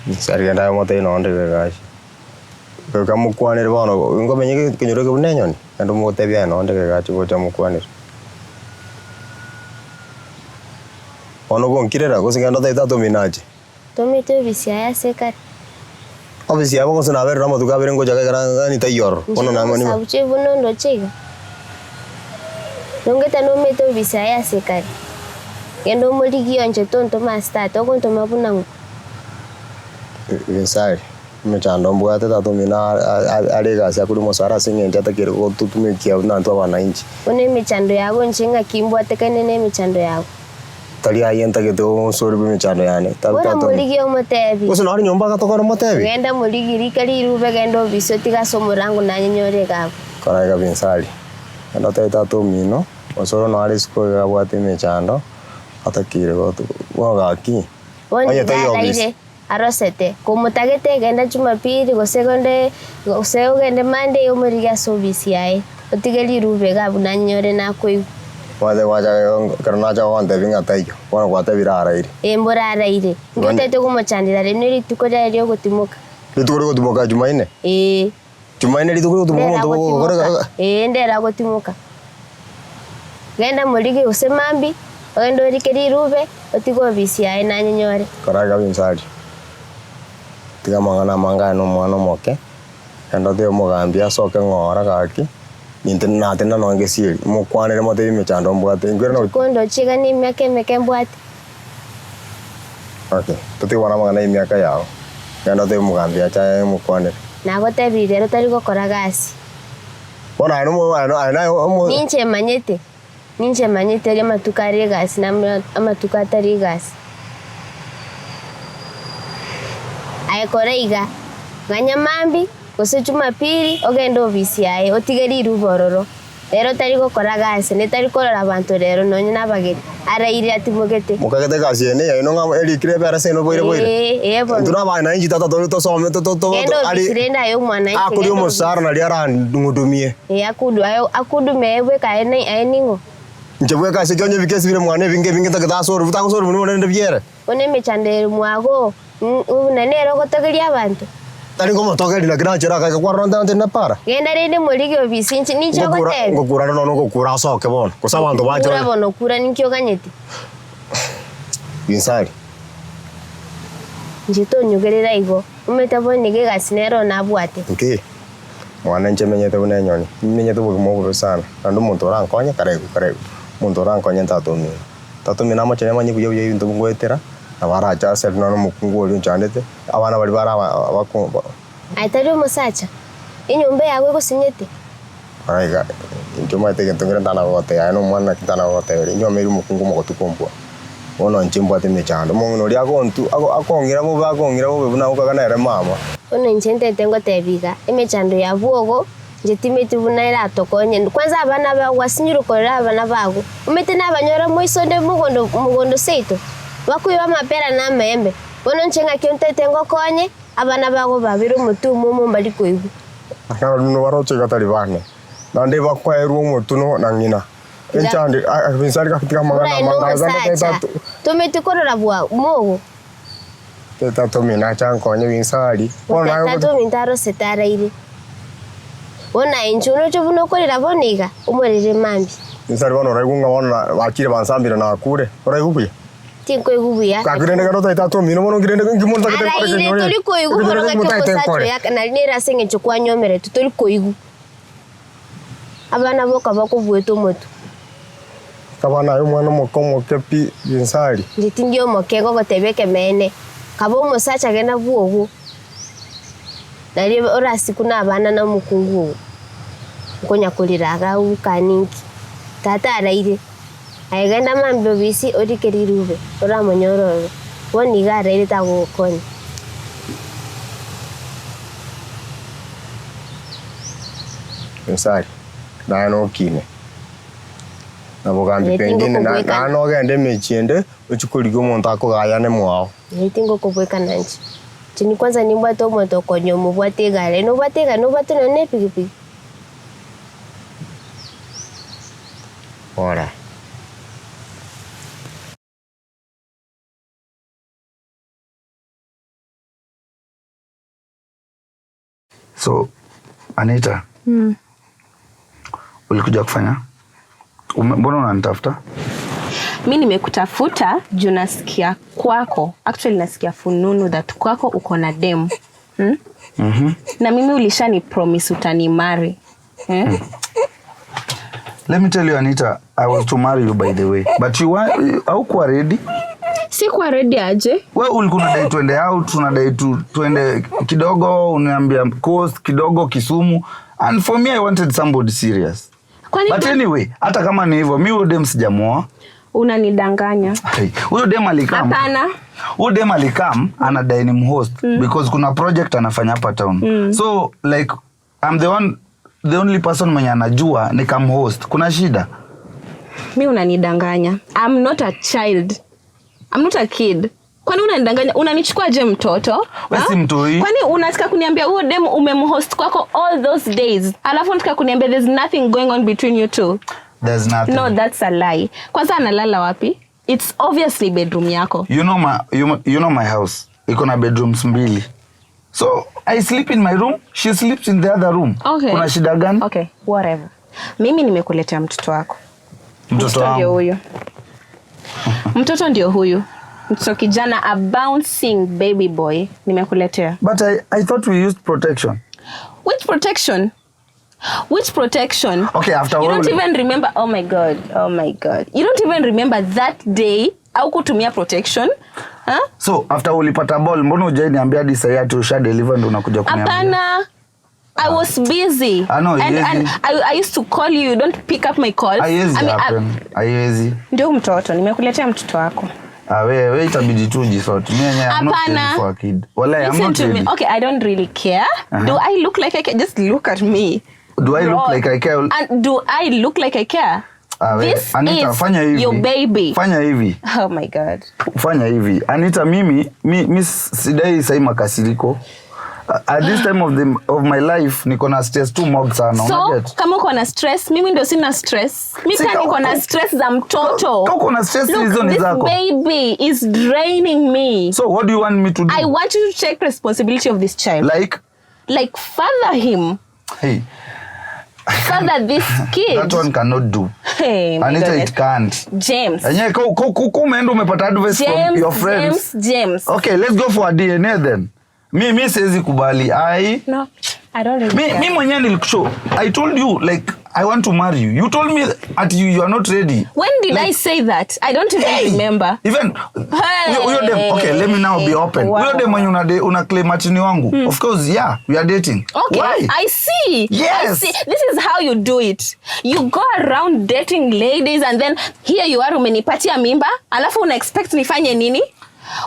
Inse aria genda aye omotebi nonye ndebe egasi. Goika mokwanere bono nkomenye ekenyoro eke buna enyoni, genda omotebie aye nonye ndebe egasi gocha mokwanere. Bono ogonkirera gose genda otebi tata omino ache. Tomete obisi aye ase kare. Obisi yabo gose naberire amatuko abere ngocha iga ekero yaani taiyo ororo, Inche bono namani nomosabuche buna ondoche iga. Nongete nomete obisi aye ase kare. Genda omorigie onche tontoma ase tata, ogontoma buna ng'o? Nyasae, emechando mbwate tata omino are egasi akoria omosara ase eng'encho atakeire gototumekia buna intwe abananchi. Bono emechando yago inche ng'aki mbwatekane nemechando yago? Tari aye ntagete onsore bw'emechando yane, tari Bora tata omino. morigie omotebi. Gose nare nyomba agatokora omotebi? Genda morigie, rika rirube, genda obise otige ase omorango nanye nyore egabo. Kora iga Binsari, genda otebi tata omino, osore nare isiko iga abwate emechando, atakeire gotu bono gaki. Bono Onye iga taiyo obisi. araire, arosete, komotagete, genda Jumapili, gose gende gose ogende Monday omorigie ase obisi yaye, otige rirube iga abwo nanyore nakoigwa. Omanyete gwacha ekero nacha gontebia ng'a taiyo, bono gwatebire araire. Ee mboro araire. Inki otagete komochandera rero nerituko riaye riogotimoka. Rituko riogotimoka Jumaine? Ee. Jumaine rituko riogotimoka Ndera omonto ogokora gotimoka, ee ndera gotimoka. Genda morige gose mambia, ogende orike rirube, otige obisi yaye nanyenyore. Kora iga Binsari, tiga amang'ana amange aye na omwana omoke, genda otebe omogambi asoke ng'ora gaki, ninte natenena nonye gesieri, mokwanere motebie emechando mbwate, inkwere na. Kondoche iga na emiaka emeke mbwate. Okay, totige bono amang'ana y'emiaka yao, genda otebie omogambi ache aye mokwanere. Nagotebirie ere tari gokora gasi. Bono aye nomo aye aye naye omo. Ninche manyete, ninche manyete aria amatuko are egasi na amatuko atari egasi. Aye kora iga, ganya mambia, gose Jumapili, ogende ofisi yaye, otige riruba ororo. Ere otari gokora gasi, na etari korora abanto rero, nonya nabageni, araire atimogete. Mokagete egasi eye neyaino ng'a erikire ebere ase eno boire boire. Ee, ee bono. Intwe nabana na inchi tata tore tosome to- to- to- Genda ari obisi rende aye omwana inche, akoria genda omosara obisi. naria arang'udumie. Ee, akudu aye akudume aye bweka aye ni aye ning'o? Inche bweka ase ki onye ebike esibire mwane ebinge ebinge ntagete asore tagosorwa buna rende biere. Bono emechando ere mwago, buna nere ogotogeria abanto. Tari ngomotogeria naki nachera akaika kwarora nte nte nepara. Genda rende morige obisi inche ninche Ngokura ogotebia. ngokura rero nonya ogokura asoke bono gose abanto bache Kura bono kura ninki oganyete. Binsari. Inche tonyogerera igo, omanyete bono nigo egasi nere oo nabwate. Nki? Mwana inche menyete buna enyoni, nimenyete obogima obobe sana, naende omonto orankonye karaigwe karaigwe, omonto orankonye ntata omino. Tata omino amochene amanye buya buya ebinto ngoetera, nabo arache ase aria nonya omokungu oria onchandete, abana baria bare aba abako ba. Aye tari omosacha, enyomba yago egosinyete. Bono iga, inche omanyete egento nkere ntana gogotebia aye na omwana naki ntana gogoteberia, inche omeire omokungu omogotu kombua, bono inche mbwate emechando, omong'ina oria agontu ago akong'ira bobe akong'ira bobe buna gokaga nere mama. Bono inche ntete ngotebia iga, emechando ya bwogo Inche timeti buna eratokonye. Kwanza abana bao gwasinyirwe korera abana bago, omanyete nabanyora moiso onde mogondo mogondo seito, bakoiba amapera na amaembe. Bono inche ng'aki ontete ngokonye, abana bago babere omotwe omomo mbari koigwa. Nabarabwo baroche iga tari bane, naende bakoerwa omotuno na ng'ina. Enchandi, ensari gatiga amang'ana Buna aye amange, nomosacha, tometi korora bwa mogo. Tata omino ache ankonye binsari. Bono naye Tata ominto arosete araire. Bono aye inche oroche buna okorera bono iga, omorere mambia. Binsari bono oraigwe ng'a bono na bakire bansambire nakure, oraigwe buya? Tinkoigwa buya. Gaki rende ekero otagete tata omino bono nki rende nki monto otagete nkore Araire ekenyoro tori koigwa ekenyoro bono eke ng'aki motagete omosacha nkore. oyo aka nari nere ase eng'encho kwanyomeretwe tori koigwa. Abana boka bakobuete omotwe. Akaba naye omwana omoke omoke pi binsari. Inche tindi omoke ngogotebia ekemeene, kaba omosacha genda bwogo, nario orasikwe na abana na omokungu oo, nkonya korera iga obokani inki? Tata araire, aye genda mambia obisi orike rirube, oramonyore ororo, bono iga araire tagogokonya. Binsari, naye nokine. Na bogambi Ee, pengine na tingokobwekana. naende ogende emechie ende ochie korigia omonto akogayane mwao. Ee, tingokobwekana inche. Inche ni kwanza nimbwate omonto okonya omobwate egari, nobwate egari nobwate nonya na epikipiki. Bora. So Anita, ulikuja kufanya Ume, mbona unanitafuta? Mi nimekutafuta juu nasikia kwako, actually nasikia fununu that kwako uko na dem hmm? Na mimi ulishani promise utanimari hmm? Let me tell you Anita, I was to marry you by the way. But you were haukuwa ready. Sikuwa ready aje? We ulikuwa unadai tuende out, unadai tu, tuende kidogo, uniambia coast kidogo Kisumu. And for me I wanted somebody serious. Kwani But anyway, hata kama ni hivyo, mi huyo dem sijamuoa. unanidanganya? Hey, Huyo dem alikam. Hapana. Huyo dem alikam anadai ni mhost because kuna project anafanya hapa town. So like I'm the one the only person mwenye anajua nikamhost. Kuna shida? Mi unanidanganya. I'm not a child. I'm not a kid. Kwani unanidanganya? Unanichukua je mtoto? We Ha? si mtoi. Kwani unataka kuniambia huo dem umemhost kwako all those days, alafu unataka kuniambia there's nothing going on between you two? There's nothing. No, that's a lie. Kwanza analala wapi? It's obviously bedroom yako. You know my you know my house. Iko na bedrooms mbili. So I sleep in my room, she sleeps in the other room. Okay. Kuna shida gani? Okay, whatever. Mimi nimekuletea mtoto wako. Mtoto ndio wangu. huyu. Mtoto ndio huyu. Mtoto kijana, a bouncing baby boy nimekuletea. But I thought we used protection. Which protection? Which protection? Okay, after You all- don't even remember. Oh my god. Oh my god. You don't even remember that day au kutumia protection? Huh? So after ulipata ball, mbona hujai niambia hadi sahii ati usha deliver ndo unakuja kuniambia? Hapana. I was busy. Ah, no, and, haiwezi. and I, I used to call you, you don't pick up my calls. Haiwezi I mean, I- happen. Haiwezi. Ndio mtoto, nimekuletea mtoto wako. Ah, we, we itabidi tu ujisort. Mimi yenyewe I'm not ready Hapana. for a kid. Wallahi, I'm Listen not to me. ready. Okay, I don't really care. Uh-huh. Do I look like I care? Just look at me. Do I look Bro. like I care? And do I look like I care? Ah, we, This Anita, is fanya hivi. your baby. Fanya hivi. Oh my God. Fanya hivi. Anita, mimi mi sidai sahi makasiriko. At this time of the of my life niko na stress too mob sana. So, unaget? kama uko na stress, mimi ndio sina stress. Mi Si pia ka- niko na stress za mtoto. Ka uko na stress Look, hizo ni this zako. baby is draining me. So what do you want me to do? I want you to take responsibility of this child. like Like father him. hey, Father this kid. that one cannot do. Hey, my Anita, goodness. it can't. James. Enyewe ka umeenda umepata advice from James, your friends. James, James. Okay, let's go for a DNA then. Mi mi siwezi kubali. I No, I don't really mi, care. mi mwenyewe nilikushow. I told you like I want to marry you. You told me at you, you are not ready. When did I say that? I don't even Hey! remember. Even Hey! huyo dem, okay, let me now be open. Wow. Huyo dem mwenye una, de, una claim ati ni wangu. Of course, yeah, we are dating. Okay, Why? I see. Yes. I see. This is how you do it. You go around dating ladies and then here you are umenipatia mimba, alafu una expect nifanye nini?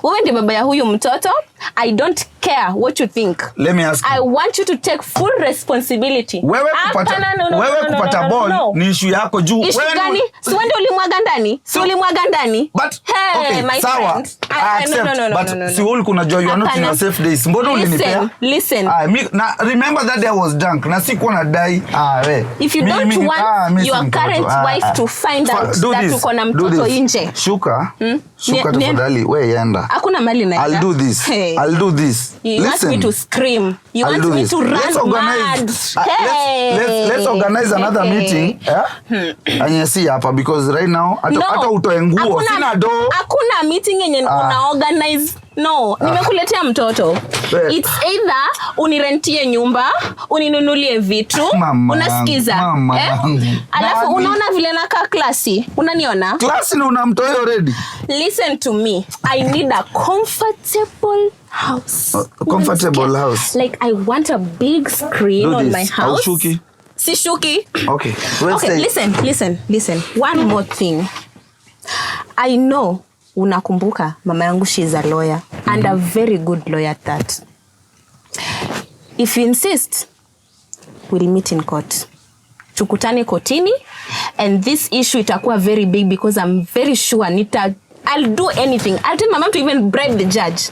Wewe ndio baba ya huyu mtoto. I don't care what you think. Let me ask you. I want you to take full responsibility. Wewe kupata, Hapana, no, no, wewe no, no, kupata no, no, ball no. ni issue yako juu. Issue Wewe ni- gani? Si wewe ndio ulimwaga ndani? Si ulimwaga ndani? But hey, okay, my sawa. friend. I I, accept, no, no, no, but no, no, no. si wewe ulikuwa unajua you are not in Hapana. your safe days. Mbona Listen, ulinipea? listen. Ah, mi, na remember that day I was drunk na sikuwa nadai. Ah, we. If you Mi- don't mi- want ah, mi si your mtoto. current Ah, wife ah. to find Fa- out do that this, uko na do mtoto this. nje. Shuka. Shuka Ne- ne- tafadhali, we enda. Hakuna mali naenda. I'll do this. Hey. I'll do this. You want Listen. me to scream. You I'll want do me this. to run Let's organize, mad. let's, let's, let's organize another Hey. meeting eh? Enye si hapa because right now hata No. hata utoe nguo Hakuna- sina do Hakuna meeting yenye una organize. No, nimekuletea mtoto. We. It's either unirentie nyumba, uninunulie vitu, Mama unasikiza? yangu, mama yangu. Alafu Nani? unaona vile nakaa klasi? Unaniona? Class ni unamtoa already. Listen to me. I need a comfortable house. A comfortable Unasikia? house. Like I want a big screen Do on this. my house. Haushuki? Sishuki. Okay. Let's Okay, say listen, listen, listen. One more thing. I know unakumbuka mama yangu she is a lawyer and a very good lawyer at that. If you insist, we'll meet in court. Tukutane kotini and this issue itakuwa very big because I'm very sure nita I'll do anything. I'll tell my mom to even bribe the judge.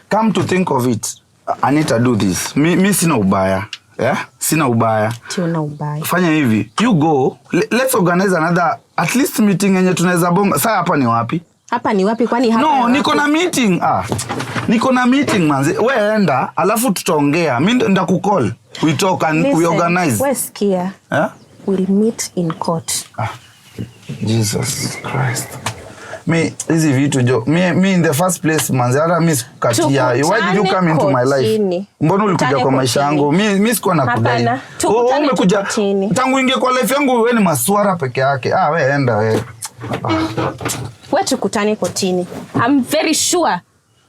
come to think of it, Anita do this. Mi, mi sina ubaya. Yeah? Sina ubaya. Tiona ubaya. Fanya hivi. You go. Let's organize another at least meeting yenye tunaweza bonga. Saa hapa ni wapi? Hapa ni wapi kwani hapa? No, ni niko wapi? na meeting. Ah. Niko na meeting manzi. We enda, alafu tutaongea. Mi ndakucall. We talk and we Listen, organize. we sikia. Eh? We'll meet in court. Ah, Jesus Christ. Mi hizi vitu jo. Mi, mi in the first place manze hata mi sikukatia. Why did you come into my life? Kotini. Mbona ulikuja Tukutane kwa maisha kotini. yangu? Mi mi sikuwa nakudai. Hapana, Oh, tukutane umekuja kotini. tangu ingie kwa life yangu wewe ni maswara peke yake. Ah, we enda we. We tukutane kotini. I'm very sure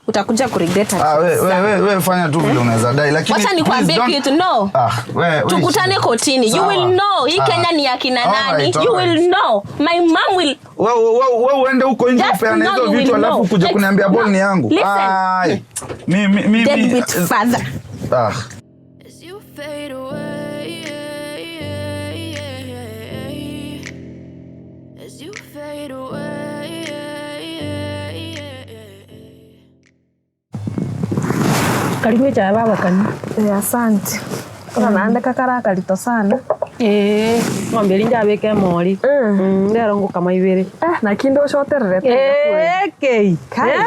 utakuja kuregret. Ah, we we we, we fanya tu vile unaweza dai lakini Wacha nikwambie please don't- kitu no. Ah, we, we Tukutane kotini. You Sawa. will know. Hii Ah. Kenya ni ya kina All nani. right, all You right. will know. My mom will Wewe wewe wewe uende huko nje Just upeane know hizo you vitu will alafu know. kuja kuniambia ball ni yangu. Listen. Ai. Mi mi mi mi deadbeat father. Ah. As you fade away, as you fade away. Karibu echae baba kanywa. Eh, asante. Kora naende kakara akarito sana. Ee, ng'ombe eria njabeka emori. Mm, rero ngokama ibere. Eh, naki ndoche otererete Ee, kei. Kai. Eh?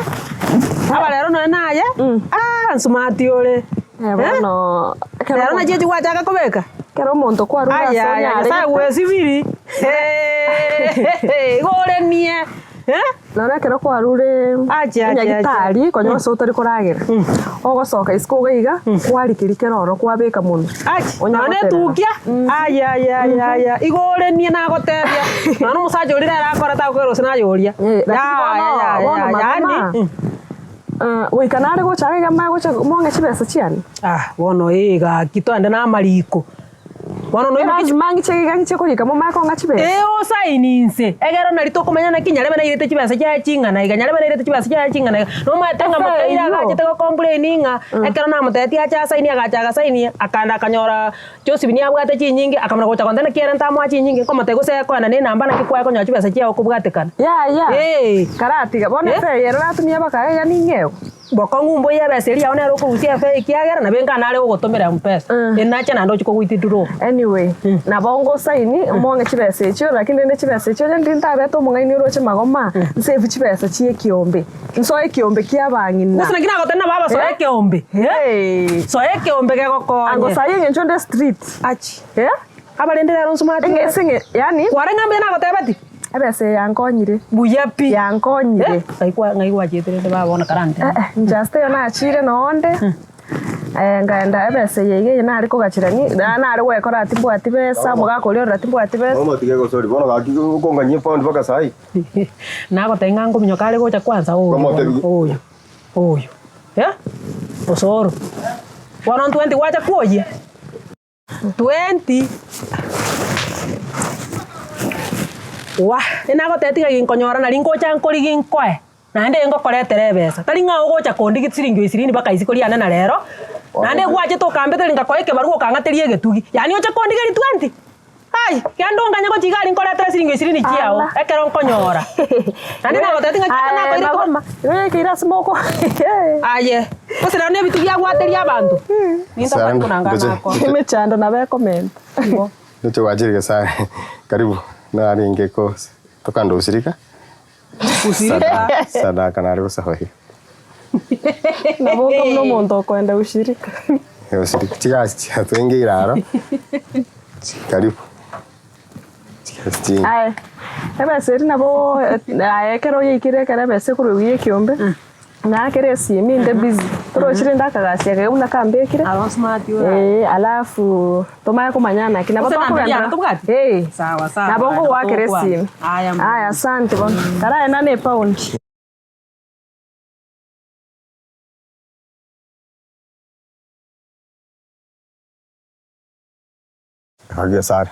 Aba rero noe naye? Ah, nsumati ore. Eh, bono ekero Rero nachi echi gwachaka kobeka? ekero omonto kwarure ase Aya, aya, Nyasaye onyarete gwesibiri. Igo ore nie. Eh? Nonya ekero kwarure Ache, ache, ache. enyagitari konya ase otari koragera ogosoka isiko iga iga kwarikeri kera oro kwabeka mono Achi, Onya nonye goterera. etukia aya aya aya igo ore nie nagotebia nonye omosacha oria rero akora tagokera gose naye oria Eh, lakini Ya, bono ya, bono ya, mama yaani eh, goika nare gocha iga maya gocha mong'e chibesa chiane ah bono ii gaki twende na amariko bono noimoki Lazima ng'iche iga ng'iche korika momanye kong'a chibesa Ee osaini inse egero nari tokomenya naki nyarebe nairete chibesa chiaye ching'ana iga nyarebe nairete chibesa chiaye ching'ana iga nomaete ng'a Efe mokaire eywo. agachete gocomplain ng'a ekero namotebetie ache asaini agacha agasaini akaenda akanyora Joseph niabwate chinyinge akamana gocha gontebia naki ere ntamoa chinyinge nkomotebia gose ekoena na enamba naki kwaye konyora chibesa chiago okobwatekana. Yaya Ee. karatiga bono Eh? efe eye ero ratumia baka iga ning'eo Bokong'u mbuya ebesa eria yao nere okorusia efe ekiagera nabo enga nare gogotomera mpesa enache naende ochi kowithdraw. Anyway, nabo ngosaini mong'e chibesa echio lakini rende chibesa echio onye ndiri ntabete omong'aini oroche magoma nsave chibesa chia ekiombe nsoe ekiombe kia abang'ina Gose naki nagotebia nabo abasoe Eh? ekeombe eh? Hey. Soa ekeombe gegokonye. Ango sahi eng'encho nde street Achi. Eh? Abarende rero nsumati. Eng'ese ng'e yani Kware ng'a mbuya nagotebeti? ebesa eye yankonyire Buya pi. yankonyire Eh? Ng'ai kwa ng'ai gwachete rende baba bono karante. Eh, eh, just eyo nachire nonde eh, nkaenda ebesa eye iga eye nare kogachera na nare gwekora ati mbwati besa omogaka oria orora timbwati besa Mama tige gosori bono gaki okonganyia pound mpaka sahi. Nagotebia ng'a nkominyoka are gocha kwanza oyo Kama bono, otebi- oyo oyo eh? Osoro bono 20 gwacha kwoyia 20 wa nagotebia tiga ginkonyora nari ngocha nkorigia nkoe naende ngokoretera ebesa tari ng'a ogocha kondigia siringi ishirini mpaka isiko riane na rero naende gwachete okambete ngakoa ekebarua okang'ateria egetugi yaani oche kondigeria 20 ai kende onganye gochia iga aria nkoretera siringi ishirini chiao Ala. ekero nkonyora naende nagotebia ng'a chaka nakoire kobama Iga ase moko aye gose nero na ebitugi agwateria abanto Sarang, nintobakunanga ngoche. nako emechando nabo ekomenta igo Nicho gwachire gesa karibu narenge ko tokanda usirika usirika sadaka nare gosahohi nabo okamuna omonto okoenda ushirika usirika chigasi chiatwenge iraro karibu chigasi chingi Aye. Ebesa eri nabo aye ekero yaikire ekero ebesa ekorwa ya ekiombe nakere esimi inde busy torochire inde akagasia kage buna kambekire aro smart ora Eh, alafu tomanye komanya naki nabo Gose namba tokogenda yane tobwati? Eh. Sawa, sawa. Nabo nkogwakera Tokwana. esimi Aya, mbuya. aya asante bono karaenda na epaundi kagesare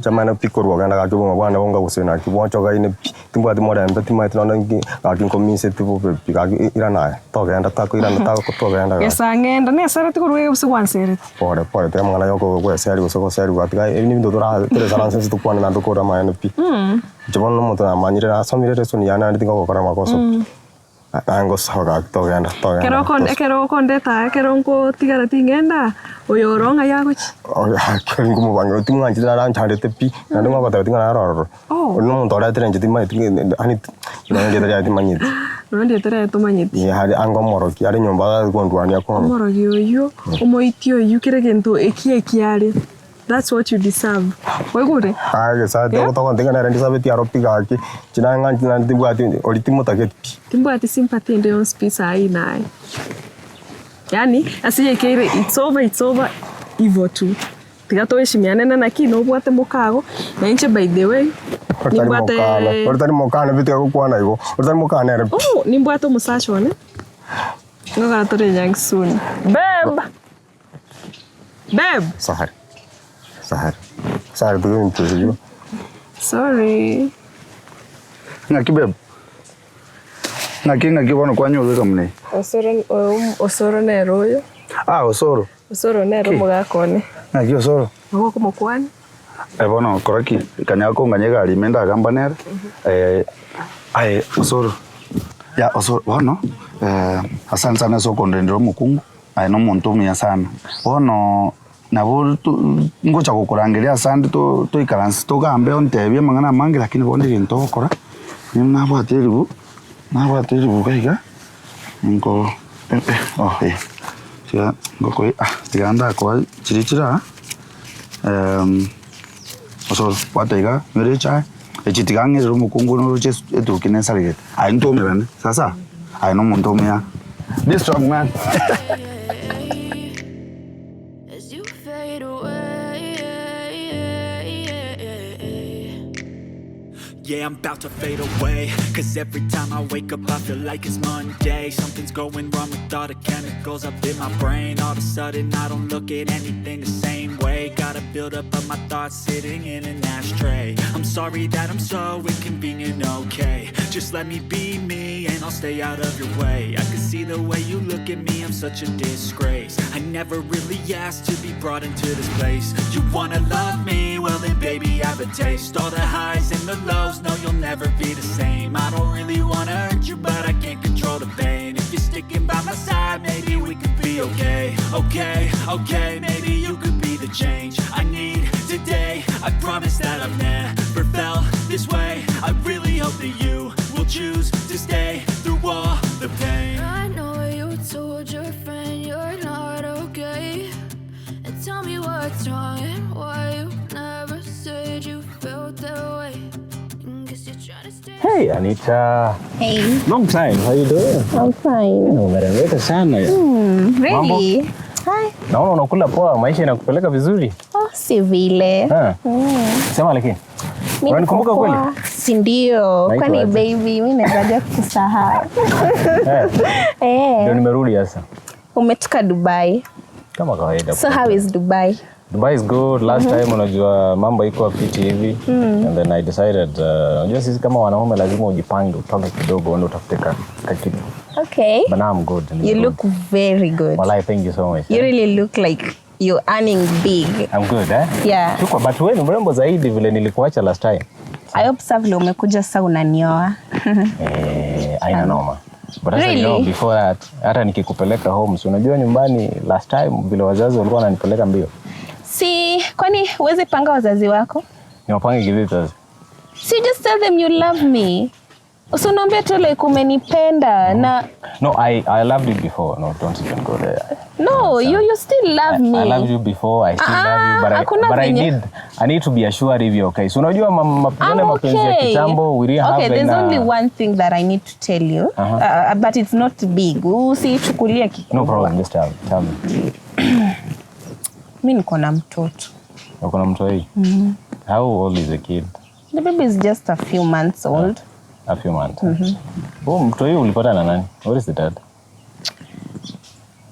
chamane pi korwa genda gaki obogima bwane bonga gose naki bwanchogaine pi timbwati morembe timaeti nonya nki gaki nkomiseti bobe pi gaki irana aye togenda takoirana tako togenda gaki Gesa ng'enda nesereti korwa iga gose gwansereti pore pore tiga amang'ana ya okogoeseri gose goseriwa tiga ebi na ebinto tora toresaranse ase tokwane naende tokore amaene pi. Inche bono na omonto namanyire nasomire lesson yane naende tingogokora makosa pi. Naye ngosaba gaki togenda Ekero togenda okon ekero okondeta ekero nkotigara ting'enda oyo oro ng'ai agochia nkomobangera timwanchete naranchandete pi naende ngogoteba ting'ana arororo. Oh. Oria na omonto oretire inche timanyeti yani nonye rieta riaye timanyeti. Nonya ndiete rero tomanyeti. Ee, are anga omorogi are nyomba agachia kondwania konye. Omorogi oyio, omoiti oyio, kera egento eki ekiare, that's what you deserve. Waigure? Aye egesati Eh? ogotogontiga nere ndisabeti aro pi gaki, inche nang'anchete naende timbwati oria timotageti pi. Timbwati sympathy ende yonsi pi saii naye. Yaani ase yaikeire it's over it's over ivo tu. Tiga toeshimiane na naki nobwate mokago, na inche by the way Ori tari nimbwate mokana, ori tari mokana pi tiga gokwana igo, ori tari mokana ere pi. Oh, nimbwate omosacha one, ngokora tore enyangi soon. Babe! Babe! Sare, sare, sare tiga ebinto ebio. Sorry. Ng'aki babe? Ng'aki ng'aki bono kwanyorire muna eye? Osoro oyo Osoro nere oyo. Ah Osoro. Osoro nere omogaka one. Naki Osoro? Nabo okomokwania. Eh bono kora ki? Kanya kong'anya egari ime ndagamba nere, aye Osoro, ya Osoro bono asante sana ase okondendera omokungu, aye na omonto omuya sana. Bono nabo to ngocha gokorangeria asande to toikaranse togambe ontebie amang'ana amange lakini bono egento ogokora, nigo nabwate eribu, nabwate eribu iga iga. Nko oh eh tiga ngokoi ah tiga ndakoa chiria chire aa osoro bwata iga nywere echae, echi tiga ng'erere omokungu one oroche etuki nesaregete, aye ntoumerane sasa aye na omonto omuya, be strong man. As you fade away. Yeah, I'm about to fade away. Cause every time I wake up, I feel like it's Monday. Something's going wrong with all the chemicals up in my brain. All of a sudden, I don't look at anything the same way. Gotta build up of my thoughts sitting in an ashtray. I'm sorry that I'm so inconvenient, okay? Just let me be me and I'll stay out of your way. I can see the way you look at me, I'm such a disgrace. I never really asked to be brought into this place. You wanna love me? Well then baby I have a taste. All the highs and the lows, no you'll never be the same. I don't really wanna hurt you, but I can't control the pain. If you're sticking by my side, maybe we could be okay. Okay, okay, maybe you could be the change I need today. I promise that I've never felt this way. I really hope that you will choose to stay through all the pain. I know you told your friend you're not okay. And tell me what's wrong and why you never said you felt that way. And guess you're trying to stay. Hey Anita. Hey. Long time. How you doing? I'm fine. Umerembeka sana. Really? Hi. Naona unakula poa, maisha inakupeleka vizuri. Oh, si vile. Ha. Sema lakini. Mi Unanikumbuka niko kweli? poa. Si ndio. Naitwa Kwani aje? baby, mi nawezaje kukusahau? Eh, Ndio Eh, nimerudi sasa. umetoka Dubai. Kama kawaida. So how is Dubai? Dubai is good. Last time unajua mambo iko fiti hivi. And then I decided unajua sisi kama wanaume lazima ujipange utoke kidogo uende utafute ka, ka kitu. Okay. But now I'm good. You look very good. Walai, thank you so much. You really look like you're earning big. I'm good, eh? Yeah. Shukwa, but wewe ni mrembo zaidi vile nilikuacha last time. I hope sasa vile umekuja sasa unanioa. Eh, haina noma. But sasa you know, Really? before that, hata nikikupeleka home, si unajua nyumbani last time vile wazazi walikuwa wananipeleka mbio. Si, kwani huwezi panga wazazi wako? Niwapange kivipi sasa? Si just tell them you love me. Usiniambie tu like umenipenda na No, I loved you before. No, don't even go there. no, you still love me. I loved you before, I still Ah, love you, but I, hakuna but I venye- need I need to be assured if you're okay. So unajua I'm yale mapenzi ya okay. kitambo we didn't Okay, have there's ina- only one thing that I need to tell you. Uh-huh. But it's not big. Usiichukulie kikubwa. No problem, just tell, tell me. Mi niko na mtoto. Uko na mtoi? How old is the kid? The baby is just a few months old. A few months. Oh, mtoi ulipata na nani? What is the dad?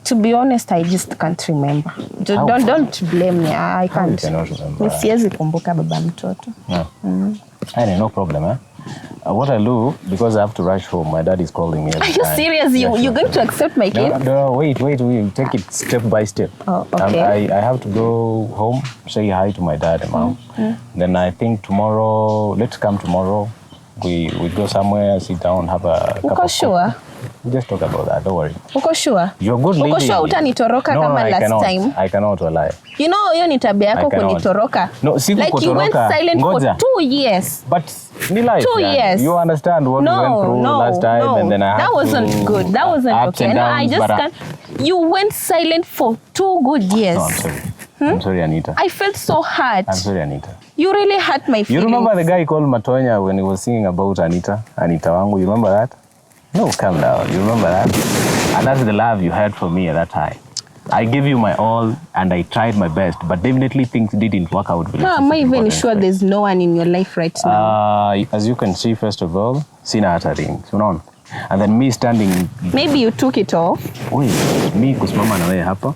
To be honest, I just can't remember. How? Don't blame me. I can't. cannot remember? Mi siwezi kumbuka baba mtoto. No. Anyway, no problem, eh? What I'll do, because I have to rush home, my dad is calling me. Are you serious? Yeah, You're sure. going to accept my No, kid? no, wait, wait, we'll take it step by step. Oh, okay. I have to go home, say hi to my dad and mom. Then I think tomorrow, let's come tomorrow. We, we go somewhere, sit down, have a cup Uko of sure? coffee. We just talk about that. Don't worry. Uko sure? You're a good Uko lady. sure utanitoroka no, kama no, I last cannot. time? I cannot lie. You know hiyo ni tabia yako I cannot. kunitoroka. No, si like you went kukutoroka. silent Ngoja. for 2 years. But ni life. Two yani. years. You understand what no, we went through no, last time no. and then I had That wasn't to, good. That wasn't ups okay. and No, I downs, just but I- can't. You went silent for two good years. No, I'm sorry. I'm sorry, Anita. I felt so hurt. I'm sorry, Anita. You really hurt my You feelings. remember the guy called Matonya when he was singing about Anita? Anita Wangu, you remember that? No, calm down. You remember that? And that's the love you had for me at that time. I gave you my all and I tried my best, but definitely things didn't work out. vile How sisi am I even tulikuwa sure tunaexpect. there's no one in your life right now? As you can see, first of all, sina hata ring. Unaona? And then me standing Maybe you took it off. Oi, mi kusimama na wewe hapa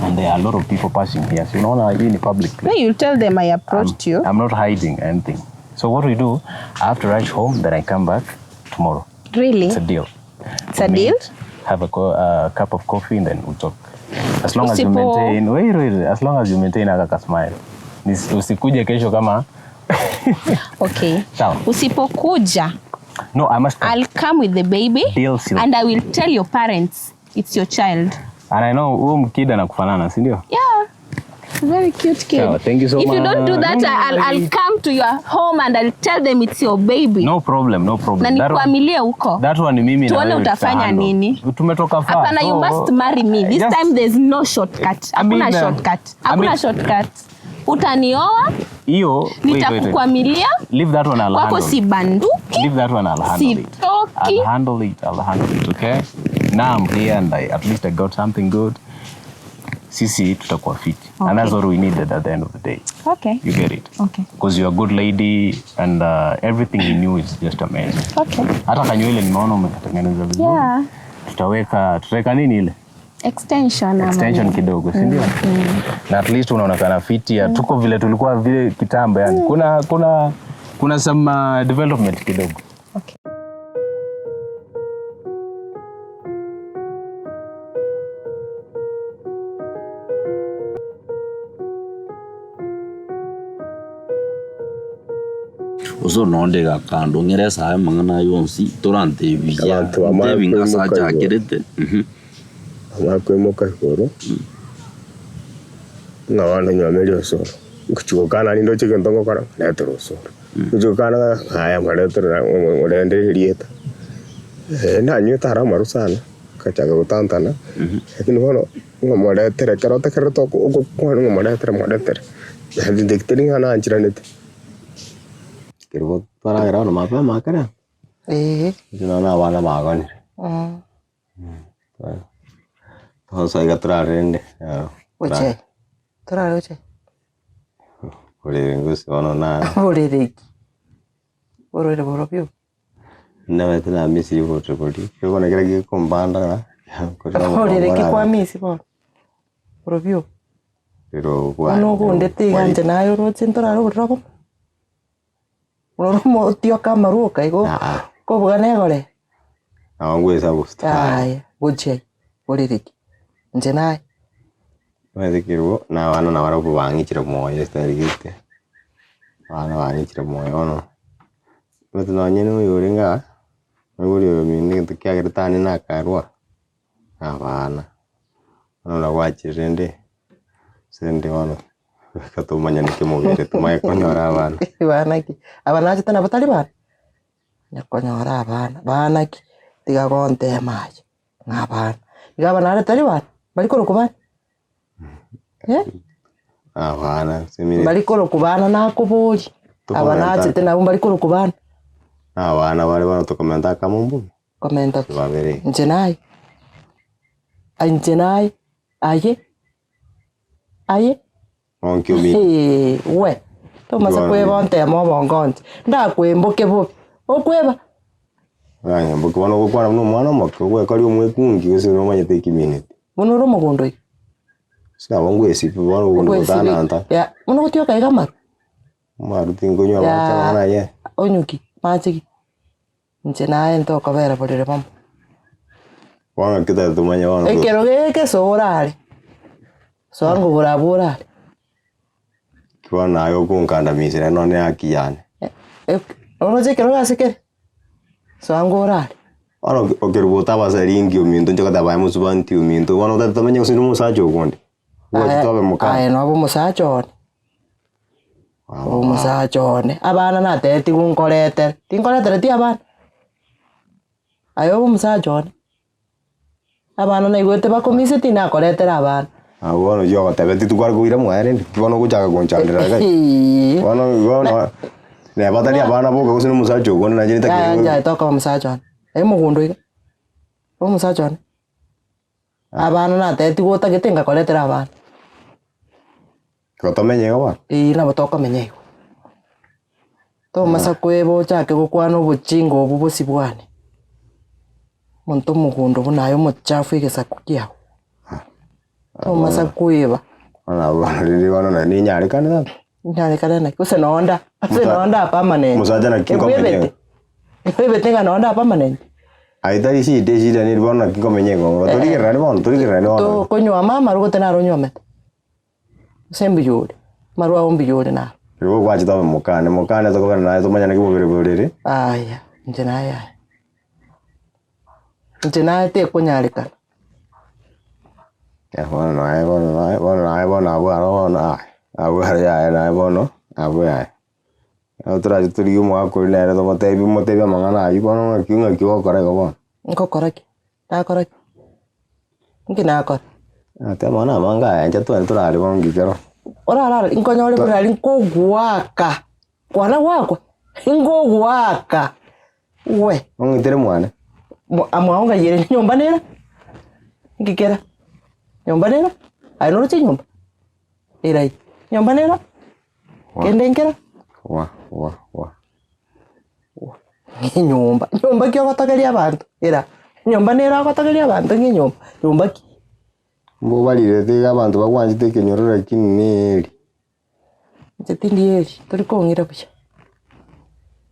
and there are a lot of people passing here. So unaona hii ni public place. No, you'll tell them I approached you. I'm not hiding anything. So what we do, I have to rush home, then I come back tomorrow. Really? It's a deal. It's a We deal? meet, Have a cup of coffee and then we talk. As long as you Usipo- maintain, wait, wait, as long as you maintain aka smile. Usikuje kesho kama Okay. Sawa. Usipokuja, No, I must come. I'll come with the baby Deal sealed. and I will tell your parents it's your child. And I know huyu mkida anakufanana, si ndio? Yeah. Very cute kid. Sawa, thank you so If you don't do much. that, I'll, I'll come to your home and I'll tell them it's your baby. No problem, no problem. Na That one- nikuamilie huko. That one ni mimi na Tuone wewe utafanya tutahandle. nini. Tumetoka far. Hapana, you so- must marry me. This Just- time there's no shortcut. I mean, Hakuna shortcut. I Hakuna mean- shortcut. Utanioa, Hiyo, wait, wait, wait. nitakukwamilia, Leave that one, I'll kwako handle. sibanduki. Leave that one, I'll handle it. Sitoki. I'll handle it, I'll handle it, okay? Now I'm here and I, at least I got something good. Sisi tutakuwa fit. And that's what we needed at the end of the day. Okay. You get it? Okay. Because you're a good lady and everything you knew is just amazing. Okay. Hata kanywele nimeona umekatengeneza vizuri. Yeah. Tutaweka tutaweka nini ile? Extension ama Extension nini? kidogo, si ndio? Na at least unaonekana fiti ya tuko vile tulikuwa vile kitambo yani. Kuna kuna kuna some development kidogo. Okay. Osoro nonde gakando ng'ere esae mang'ana yonsi torantebia Abanto bamanye ntebi ng'asa koimoka igoro. achakerete Bamanye koimoka igoro, ng'a bono nyuame riosoro. Ngochia gokana rinde oche egento ngokora, retera osoro. Ngochia gokana ng'a aya mwaretera orende erieta. Nanywete aro amaru sana, ngachaka gotantana, lakini bono ng'a moretere ekero otekerete oko ogokwana ng'a moretere moretere, naende teri ng'a nanchiranete. Kerubo twaragera bono mapema ekero, Ee. inche nonya na abana bagonire. Tonsi iga torarende, Gochia torare gochia borere gose bono na borere ki? Borere borobio nabete namisirie oborere boria, ekero bono kera gekombanda borere ki kwamisi bono borobio rero bono ogondete iga inche naye oroche ntorare oborere obomo bororo motioka amaruoka igo kobuga negore nabo ngoesa gositari yaya gochia borere ki inche naye omanyete kerubo na abana nabarabwo bang'ichire moyo esitari gete, abana bang'ichire moyo bono, omanyete nonye na oyo ore igaa, oibori oyo omino egento kiagerete ane nakarwa, na abana, bono nagwachire rende, ase rende bono, reka tomanyane kemobere tomanye konyora abana. Bana ki? Aba nachete nabo tari bana? Onya konyora abana, bana ki? Tiga gontema aye, ng'a abana. Iga aba nare tari bana? Bari korokwa bana? Eh? Abana ase eminto. Mbari korokwa bana nakoboria, aba nachete nabo mbari korokwa bana? Na abana bare bono tokomenta akamo mbuya. Komenta ki? Babere. Inche naye, inche naye, aye, aye. Onki ominto. Hee, we, tomasa kweba ontema obongo onche, ndakwemboke bobe, okweba? Oranyemboke bono ogokwana buna omwana omoke, ogwekori omwekungi gose nomanyete ekimineti. Bono ore omogondo iga? Ase nabo ngoesibi bono obogondo Ogoesibi, botananta. ya, bono gotioka iga amaru? Amaru tinkonywa amache Yaa, amang'ana aye. onywe ki? Mache ki? Inche naye ntokobera borere bomo. Bono naki totagete tomanye bono. Ekero geke soa orare, soa nkogoro abwo orare. Ki bono naye okonkandamisa naende nonye haki yane. Oroche ekerogo ase kere? Soa ngorare. Bono okerubo otabasa ringi ominto inche goteba aye mosubati ominto, bono otagete tomenye gose na omosacha ogo onde, Aye tobe mokare. aye nobe omosacha one, omosacha one, abana natebetigwe nkoretere, tinkoretereti abana? Aye obe omosacha one, abana naigwete bakomiseti nakoretera abana. Abwo bono oyio ogotebetie tikware koira mwaye rende, ki bono ogochaka gonchandera iga. Bono bono neba tari abana boka gose na omosacha ogo onde nainche nitakeire Yaya koigwa. nchaete okoba omosacha one, aye mogondo iga, obe omosacha one. Abana natebetigwe otagete ngakoretera abana. Igo tomenye igo bono? Eeh nabo tokomenya igo. Tomasa kweba ochake gokwana obochinga obwo bosio bwane, omonto omogondo buna aye omochafu egesaku kiago, tomasa kweba. Bono abwo bono rende bono nonye ninyarekane tata. Inyarekane naki, gose nonda, gose nonda permanent. Omosacha naki nkomenya Ebwebete, ebwebete ng'a nonda permanent. Aye tari shida eshida neri bono naki nkomenya igo, torigererani bono, torigererani bono. Tokonywa amarwa gose naro onywomete. Ase mbuya ore, amarwa ao mbuya ore naro. Igo gwachete obe mokane, mokane tokobera naye tomanyane ki mobere borere. Aya, inche naye yaya. Inche naye tekonyarekana. Eh, bono naye bono naye bono naye bono abwo aro bono aya, abwo aro yaya naye bono, abwo yaya. Nabo torache torigie omogaka oria nere tomotebi motebi amang'ana aywo bono ng'aki ng'aki ogokora igo bono. Ngokora ki? Nakora ki? Inki nakora? Ati amang'ana amange aya inche twari torare bono nki kero. Orarare nkonyore buna aria nkogoaka, kwana goakwa, nkogoaka we. Ong'itere mwane. Amwao ng'ai ere nyomba nere? Nki kere? Nyomba nere? Aye noroche nyomba? Ere aye, nyomba nere? Kende nkere? Wa wa wa. Ng'enyomba, nyomba ki ogotogeria abanto? Era, nyomba nere ogotogeria abanto ng'enyomba, nyomba ki? Mbobarirete iga abanto bagwanchete ekenyoro lakini neri. Inche tindi eri, tori kong'ira buya.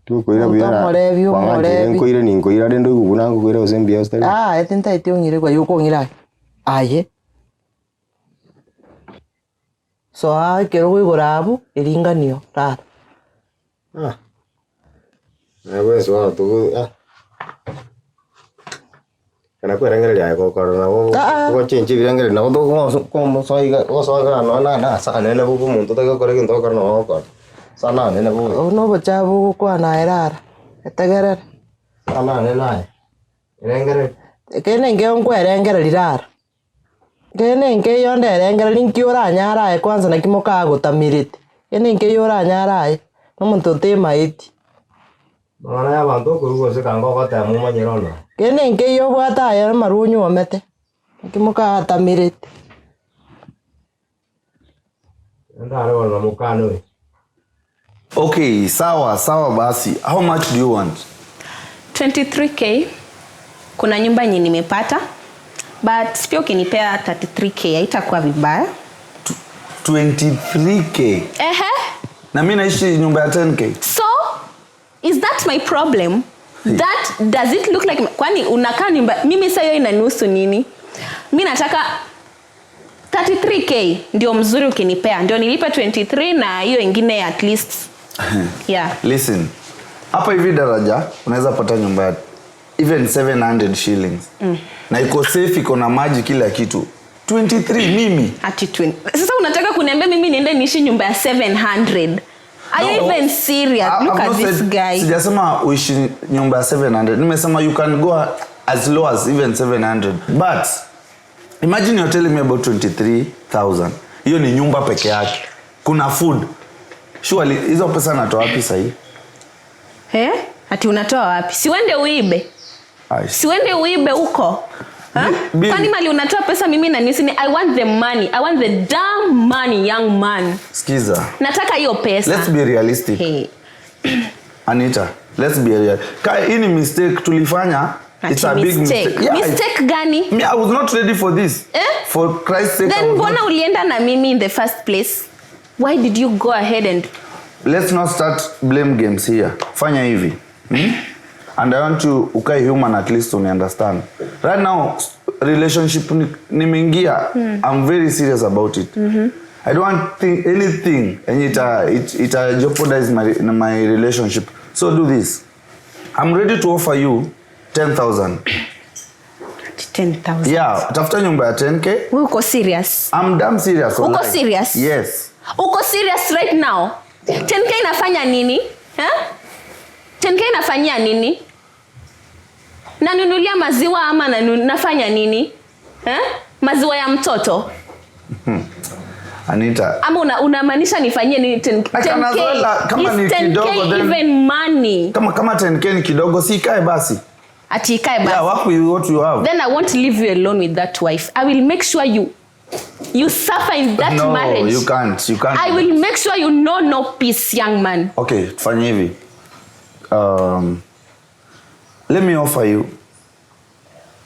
Tokoira buya Omonto omorebi, kwang'anchire omorebi. nkoire ninkoira rende oigwe buna nkokoira gose mbuya gose tari buya. Yaya tintageti ong'ire aye okong'ira aye, aye. Soa ekerogo igoro abwo, eringanio rara. Ah, naye bwensi bono togo ah. Ekero kwerengereria aye gokora nabo Ah, ah. ogochenchia ebirengererio nabo togoso komosoa iga gosoa iga nonya na na ase anene bobe omonto otari gokora egento ogokora nabo ogokora, ase anene bobe. Obwo na obochafu ogokwana aye rara, etegerere. Ase anene aye, erengereria. Ekero enkeo nkwerengereria rara. Kende nkeiyo nderengereria nki oranyare aye kwanza naki mokagotamerete, kende nkeiyo oranyare aye, na omonto otemaeti. Amang'ana ya abanto okorwa gose kanga ogotema omanyere one. Kende nkeiyo obwate aye amarwa onyuomete, naki mokagatamerete. Ndare bono na mokane oyo. Okay, sawa sawa basi. How much do you want? 23k kuna nyumba yenye nimepata but pia ukinipea 33k haitakuwa vibaya 23k. ehe Na mimi naishi nyumba ya 10k. so is that my problem that does it look like kwani unakaa nyumba mimi sa hiyo inanihusu nini mi nataka 33k ndio mzuri ukinipea ndio nilipe 23 na hiyo ingine at least yeah Listen. Hapa hivi daraja unaweza pata nyumba ya even 700 shillings. Na iko safe, iko na maji kila kitu. 23 mimi. Ati twin. Sasa unataka kuniambia mimi niende niishi nyumba ya 700? Are you No. even serious? I- Look I've at not this said- guy. Sijasema uishi nyumba ya 700. Nimesema you can go as low as even 700. But imagine you're telling me about 23,000. Hiyo ni nyumba peke yake. Kuna food. Surely hizo pesa natoa wapi sahi? Eh? Ati unatoa wapi? Si uende uibe. Ai. Si uende uibe huko. Ha? Bi- Kwani mali unatoa pesa mimi na nisi ni I want the money. I want the damn money young man. Sikiza. Nataka hiyo pesa. Let's be realistic. Hey. Anita, let's be real. Ka hii ni mistake tulifanya. It's a Ati big mistake. mistake. Yeah, Mistake gani? Me, I was not ready for this. Eh? For Christ's sake. I Then was not mbona ulienda na mimi in the first place? Why did you go ahead and let's not start blame games here fanya hivi hmm? and i want you ukae human at least uni understand right now relationship nimeingia ni i'm very serious about it mm-hmm. i don't want thing, anything enye ita, it, ita jeopardize my, my relationship So do this. I'm ready to offer you 10,000. 10,000. Yeah, tafuta nyumba ya 10k. Wewe uko serious? I'm damn serious. Uko wallahi. serious? Yes. Uko serious right now? 10k inafanya nini? Ha? 10k inafanyia nini? Nanunulia maziwa ama nanu, nafanya nini? Ha? Maziwa ya mtoto Anita, ama una, unamaanisha nifanyie nini 10, I can as 10K? well, kama Is ni 10K kidogo, then- even money? kama kama 10k ni kidogo si ikae basi. Ati ikae basi. Yeah, work with what you have. Then I won't leave you alone with that wife. I will make sure you you suffer in that no, marriage. you can't. You can't. I will make sure you know no peace, young man. Okay, tufanye hivi. Let me offer you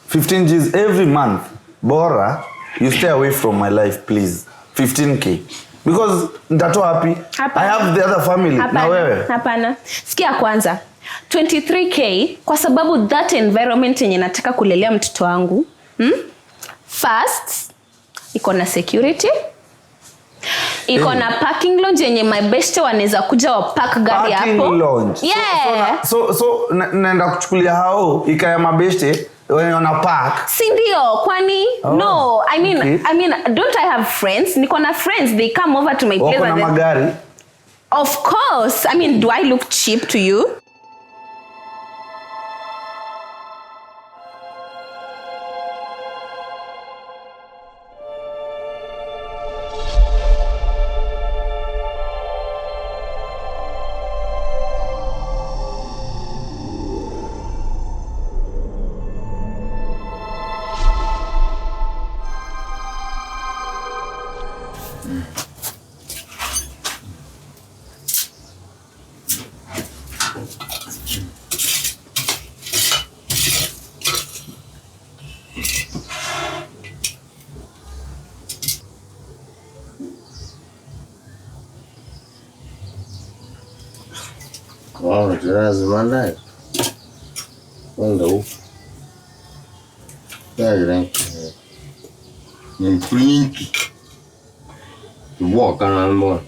15 G's every month. Bora, you stay away from my life, please. 15k. Because nitatoa wapi? I have the other family na Hapana, wewe. hapana. Sikia kwanza 23k kwa sababu that environment yenye nataka kulelea mtoto wangu First iko na security, iko Eh. na parking lounge yenye my best wanaweza kuja wa park gari Parking hapo. lounge. Yeah. So naenda kuchukulia hao ikaya mabeshte wenye wana park. Si ndio? Kwani Oh, no, I mean, okay. I mean, don't I have friends? Niko na friends, they come over to my place Wako na and then- magari. Of course. I mean, do I look cheap to you? Wow, turazimanda. Wanda u. Yagira. Ni plinki. Walk on more.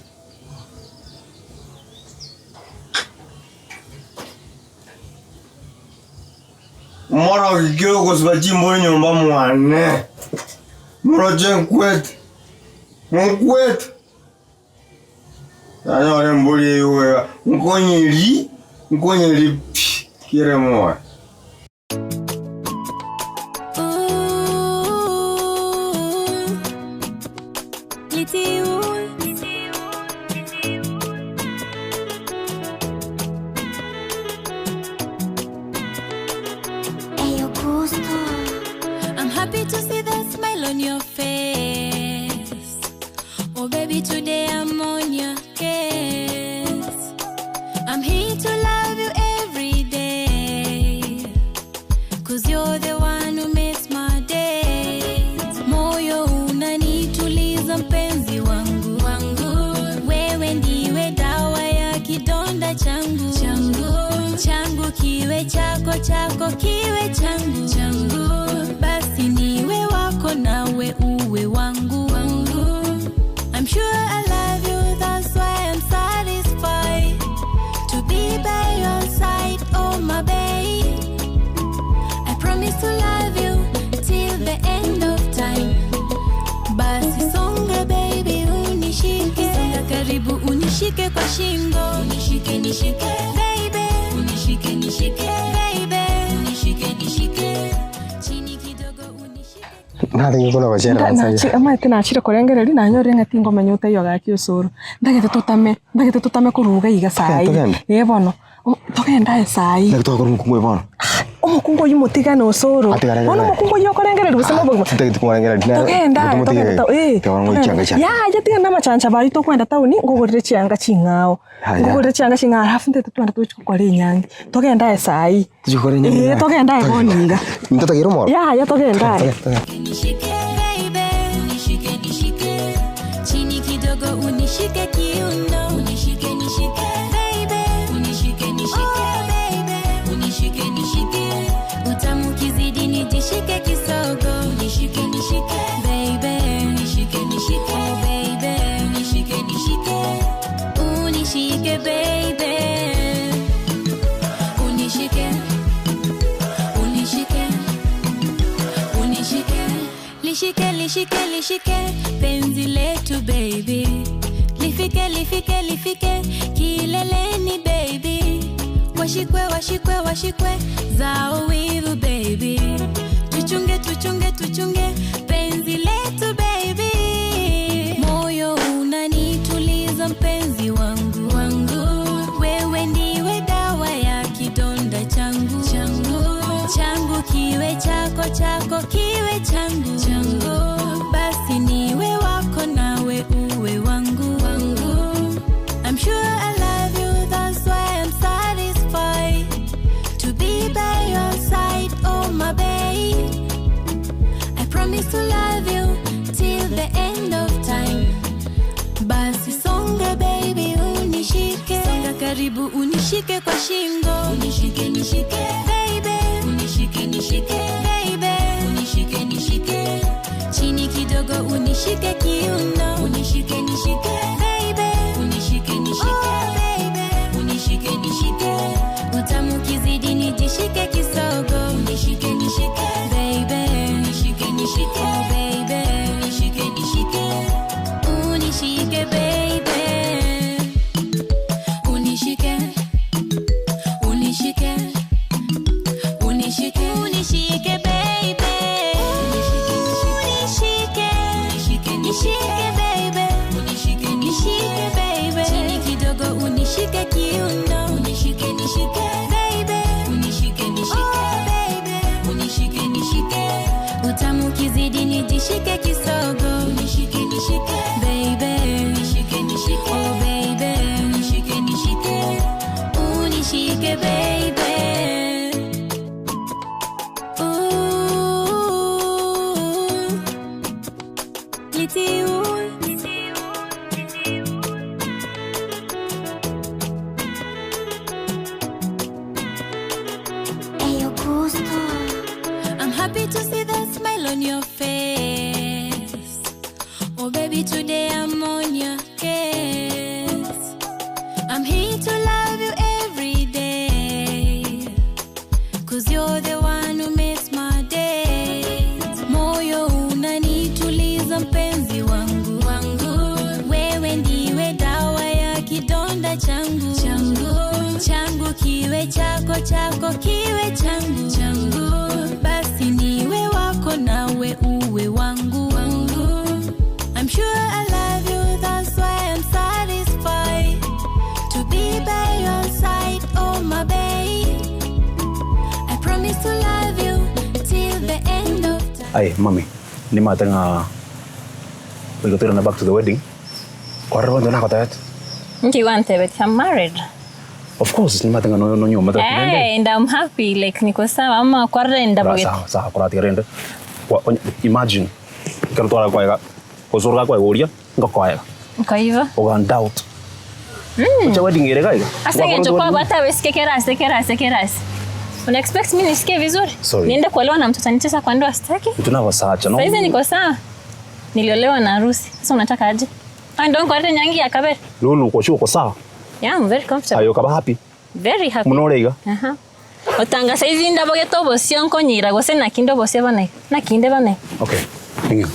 Moro kikiro kusiba chimbori nyomba mwane. Moroche nkwete. Nkwete. Anyore mbori eyuwega. Nkonyeri. Nkonyeri pi. Kire moyo. I'm happy to see that smile on your face. Oh, baby, today I'm on your case. I'm here to love you every day. Cause you're the one who makes my day. Moyo unanituliza mpenzi wangu wangu. Wewe ndiwe dawa ya kidonda changu changu. Changu kiwe chako chako kiwe changu changu. Basi niwe wako nawe uwe wangu wangu. I'm sure I love you, that's why I'm satisfied to be by your side, oh my babe. I promise to love you till the end of time. Basi songa baby, unishike, songa karibu unishike kwa shingo, unishike nishike baby, unishike nishike baby, unishike nishike chini kidogo unishike. Narenge kona gochera nsaija. Amaete nachire korengereria nanyorire ng'a tingomenya otaiyo gaki osoro. Ndagete totame, ndagete totame koruga iga saii. Togende? Ee bono, togenda aye saii. Naki twakora omokungu oyo bono. Omokungu oywo motigane osoro. Atigare Bono omokungu oywo okorengereria gose na obogima. Titagete komorengereria. Togenda aye, togenda eh, togenda. Yaya tiga na amachancha baria tokwenda taoni nkogorere chianga ching'ao. Haya. Nkogorere chianga ching'ao alafu ntete twende tochi gokora enyangi. Togenda aye saii. Tochi gokora enyangi Eh, naye. togenda aye bono iga. Ntotakeire omoro? Yaya togenda aye. Nishike baby, unishike nishike, chini kidogo unishike kiuno, unishike nishike baby, unishike nishike oh, baby, unishike nishike, utamu kizidi nijishike kisogo, unishike nishike baby, unishike nishike oh, baby, unishike nishike, unishike baby. Lishike, lishike, lishike penzi letu baby, lifike, lifike, lifike kileleni baby, washikwe, washikwe, washikwe zao wivu baby, tuchunge, tuchunge, tuchunge penzi letu baby, moyo unanituliza mpenzi wangu wangu, wewe ndiwe dawa ya kidonda changu changu changu kiwe chako chako kiwe changu changu, basi niwe wako nawe uwe wangu wangu. I'm sure I love you, that's why I'm satisfied to be by your side, oh my babe. I promise to love you till the end of time. Basi songa baby unishike, songa karibu unishike kwa shingo, unishike nishike baby, unishike nishike baby, unishike nishike chini kidogo unishike kiuno, unishike nishike baby, unishike nishike oh, baby, unishike nishike utamu kizidi nijishike kisogo, unishike nishike baby, unishike nishike oh, baby, unishike nishike unishike baby, unishike unishike unishike unishike baby, unishike unishike nishike baby, unishike nishike baby, chini kidogo unishike kiuno, unishike nishike baby, unishike nishike oh, baby, unishike nishike utamu kizidi nijishike kisogo, unishike nishike baby, unishike nishike oh baby, unishike nishike unishike baby. Ooh, liti Ayo, gusto. I'm happy to see the smile on your face. Oh, baby, today I'm on your case. I'm here to love you every day. Cause you're the one who makes my day. Moyo unanituliza mpenzi wangu wangu. Wewe ndiwe dawa ya kidonda changu changu changu kiwe chako chako kiwe changu changu basi niwe wako nawe uwe wangu wangu I'm sure I love you that's why I'm satisfied to be by your side oh my babe I promise to love you till the end of Ai, mami, nimate ng'a goika back to the wedding. Kwarora bonto nagotabete. Nki wantebete, I'm married. Of course, nimate ng'a noyo nonyomete Hey, and I'm happy like niko sawa ama kwarenda Ra bugete. sawa sawa koratiga rende. Imagine ekero twara kwaega gose gakwega oria ngokoega Kwa hivyo. ogan doubt. Ocha wedding ere gaiga. Asa ngencho kwa bata wesike kerase kerase kerase. Una expect mimi nisikie vizuri? Sorry. Niende kuolewa na mtoto anitesa kwa ndoa sitaki. Tunabasacha no. Saizi niko sawa. Niliolewa na harusi. Sasa unataka aje? Ah, ndio nkorete nyangi ya kabere. Lulu uko sure uko sawa. Yeah, I'm very comfortable. Ayo kaba happy. Very happy. Muno ore iga. Aha. Otanga saizi ndabogete obosio nkonyira gose nakinde obosio bane. Nakinde bane. Okay. Ingi.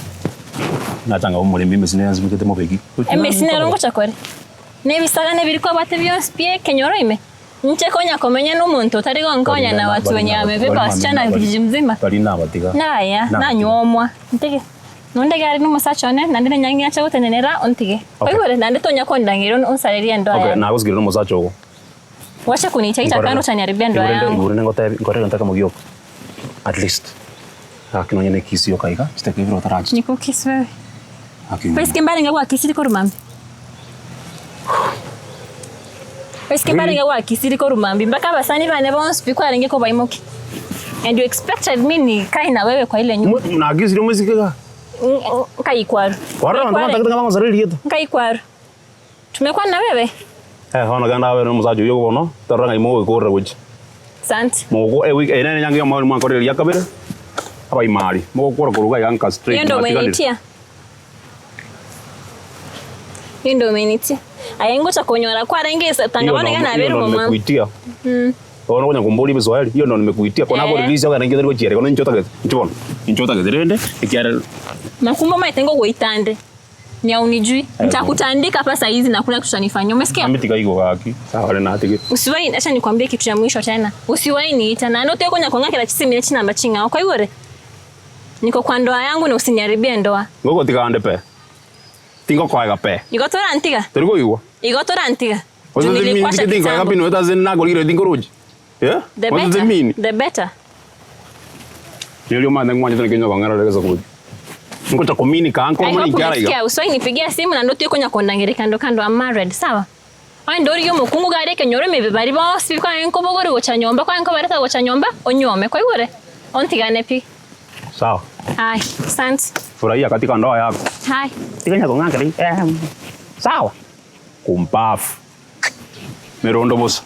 Natanga omorembe emesi nere nsimekete mobeki. Emesi nero ngocha kore. Nebisagane biriko abate byonsi pie kenyoro ime. Nche konya komenya n'omuntu otari gonkonya na watu wenye wamebeba wasichana kijiji mzima. Bari nabatiga. Naya, Na- nanyuomwa. Ntige. Nondege ari n'omusacha one nande nenyangi yacha gotenenera ontige. Okay. Oigure nande tonya kondangira onsareria ndoa Okay, yangu. nagosigire nomosacha ogo. Wacha kuniitaita kando utaniharibia ndoa yangu. Igure nengotebi nkorere ntaka mogioka. At least. Lakini onye nekisi yoka iga, sitaki ibiro otarachi. Nikukisi wewe. Aki. Wesike mbali ngakwa kisiri korumambi. Wesike mbali ngakwa kisiri korumambi mpaka abasani bane bonsi bikwarenge ko baimoki. And you expected me nikae na wewe kwa ile nyumba. Nagisire omosike iga. Nkaikwaru. Kwarora abanto bantagete ng'a bagonsareri rieta. Nkaikwaru. Tumekuwa na wewe? Eh, bono genda abe nomosacha oyio bono, torora ng'ai mogoikorera gochia. Asante. Mogo ewiki eye nere enyangi yomo mwankorire ria kabere, abaimari, mogokora korwa iga nka straight Hiyo ndio mwatiganire. umenitia. Hiyo ndio umenitia. Aya ngocha konyora kwarenge Hiyo tanga bana ndo- gana hiyo aberu ndo mama. nimekuitia. Bono okonya komboria ebiswahili, hiyo ndo nimekuitia, kona Eh. akorelease ogende inki otari gochiera igo ninche otagete, inche bono, inche otagete rende, ekiagera. Makumbo omanyete ngogoita nde. Nyaunijui. Nitakutandika hapa saa hizi na hakuna kitu utanifanyia. Umesikia? Nami tiga igo gaki, sawa rende natigire. Usiwahi, acha nikwambie kitu ya mwisho tena. Usiwahi niita na note konya kong'akera chisimi ne chinamba ching'ao. Kwaigure? Niko kwa ndoa yangu na usiniharibie ndoa. Ngogotiga ande pe. Tingokoega pe. Igo torantiga? Tori koigwa? Igo torantiga? What Juu does it mean? nilikuacha Tinkoega kitambo. pi noeta ase nakorire tinkorochi. Eh? The What does it better. mean? The better. Riria omanyete ng'wanchete naki onye kong'erera egesaku eke. Ngocha kominika I nkoro hope inki ara iga. umesikia. Usiwahi nipigia simu na ndoto ikonya kondangere kando kando. I'm married. Sawa? Onye ndorigia omokungu gare ekenyoro ime bari bonsi kwaye nkobogori gocha nyomba kwaye nkobareta gocha nyomba onyuome kwaigure? Ontigane pi. Sawa. Hai, asante. Furahia katika ndoa yako. Hai. Tiga nyakong'akera eh, sawa. Kumpafu. Merondo bosa.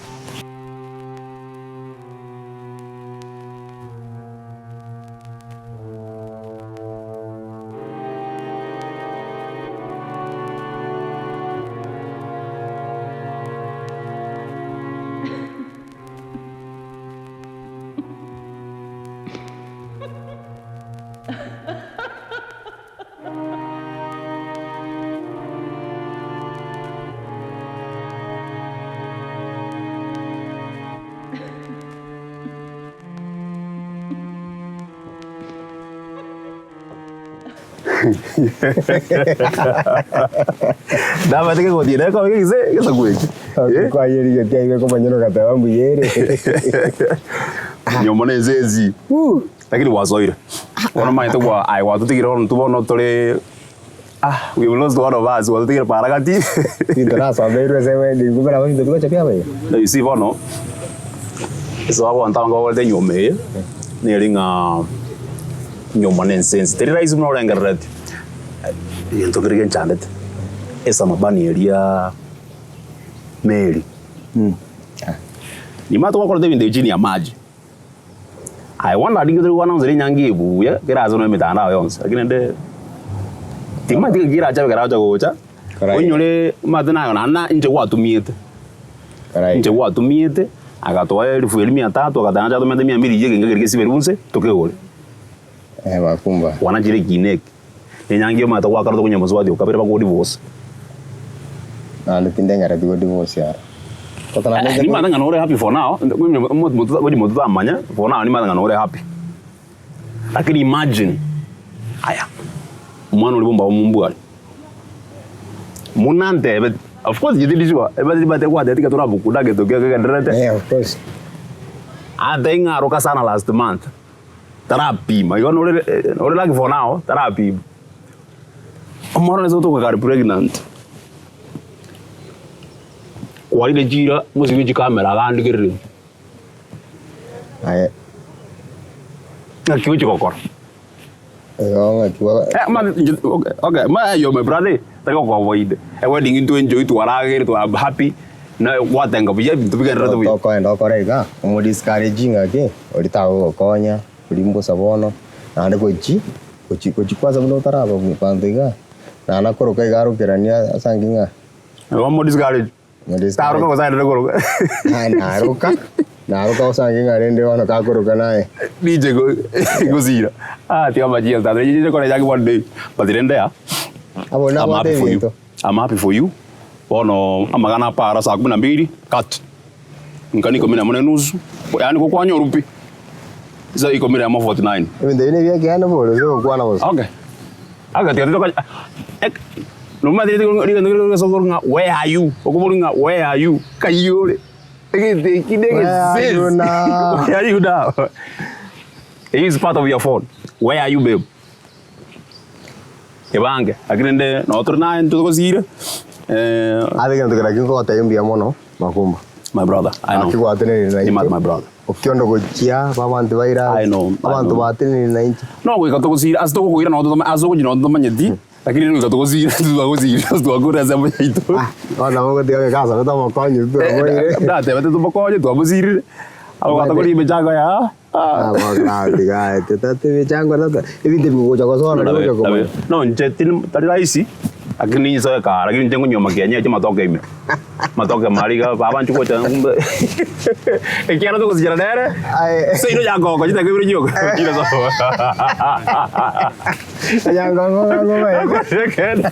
Ndamanyete kegoti ere ekobe gegise egesaku eke. Kwayerigetie tiaigwe komanya ogateba mbuya ere. Nyomba na ense ensi. Lakini gwasoire. Bono omanyete gwa aye gwatotigire bono intwe bono tore ah we have lost one of us gwatotigire para gati. Titorasomeirwe ase wedding kumbe nabo ebinto bigocha biaba iga. Na you see bono, ase abanto abange bakorete enyiomo eye, neri ng'a nyomba na ense ense. Teri rahisi buna orengereretie. Egento keria genchandete, esamabani eria meri. Nimanyete gwakorete ebinto ebi chini ya maji. I wonder ninki tori kwana onseri enyangi eye buya kera ase emitandao yonsi lakini rende timanyeti ng'aki kerachabe keragocha gocha onyore omanyete naye naende na inche gwatumiete inche gwatumiete agatoa elfu eria mia tatu agateba nache atomete mia mbili rigiya egenka keria gesiberwe inse tokegore. Kwanachire ekina eke na enyangi omanyete gwakara tokonywa mosubati okabere bakodivorce. Naende tindengereti godivorce aro. Nimanyete ng'a nore happy for now, ngochi motwe tamanya, for now nimanyete ng'a nore happy. Lakini imagine, aya, omwana oria bwa omombware, buna antebeti, of course inche tindi sure, ebate nimanyete gwatebeti tiga toramokunda gento kiaye kegendererete. Yeah, of course. Antebia ng'a aroka sana last month, tarapima, igo nore nore lucky for now, tarapima. Omwana one ase otoka kare pregnant. Kwarire chiira mosibi chikamera agandigerereti. Aye. Ng'aki gochia gokora? Igo ng'aki gwa. Eh, ma inche okay, okay, ma aye my brother, tari gokoavoid. Ewedding intwe enjoy twarageire twa happy, na gwatenga buya ebinto bigendererete buya. Tokoenda okore iga, omo discourage ng'aki, oria tagogokonya, oria mbosa bono, naende gochi, gochi gochi kwanza buna otaraba banto igaa, naende akoroka iga arokerania ase ange ng'a. Igo mo discourage. Taroka gose aenderere koroka. Aye naroka, naroka gose ange ng'a rende bono gakoroka naye. Ninche gosira. Ah tiga amachia tata ninche kore yaki one day. But rende ah, Abwo I'm nabwate happy for you. ebinto. I'm happy for you. Bono amagana apara saa kumi na mbili cut. Nka ni ikomi na emo na enusu, yaani gokwanyorwa pi. Saa ikomi na emo 49. Ebinto ebi nebia ekeene bori gose gokwana bosa. Okay. Agatiga titokonya ek nomanyete rituko rigento riria rigosoka korwa ng'a where are you? Okoborwa ng'a where are you? Nkai ore? Egento eki na Where are you egesese. now? Where are you now? It is part of your phone. Where are you babe? Ebange, lakini rende nabo tore naye intwe togosire Ase egento kera nkogotebia mbuya mono, Makumba. My brother, I know. Naki gwatenenire na You intwe. my brother. Okionda gochia babanto baire I know, I abanto know. batenenire na inche. No goika togosira ase togokoira nabo totoma ase ogochia nabo totomanyeti, lakini goika togosira twagosira ase twakure ase amo yaito. Bono nabo ogotiga goika ase tomokonye twamoire. Natebete tomokonye twamosirire, agogata koria emechango ya Ah, bono tiga tata emechango tata ebinto ebi gocha gosoa nario gocha komanya. No inche tari rahisi, lakini ninsoe kare, lakini inche nkonywa amakienyeji amatoke ime. Matoke mari iga baba nchi gocha kumbe ekiagera togosichera nere seino nyangongo chidakika ibere chioka chire sobo. Nyangongo ng'ang'o Ekeene.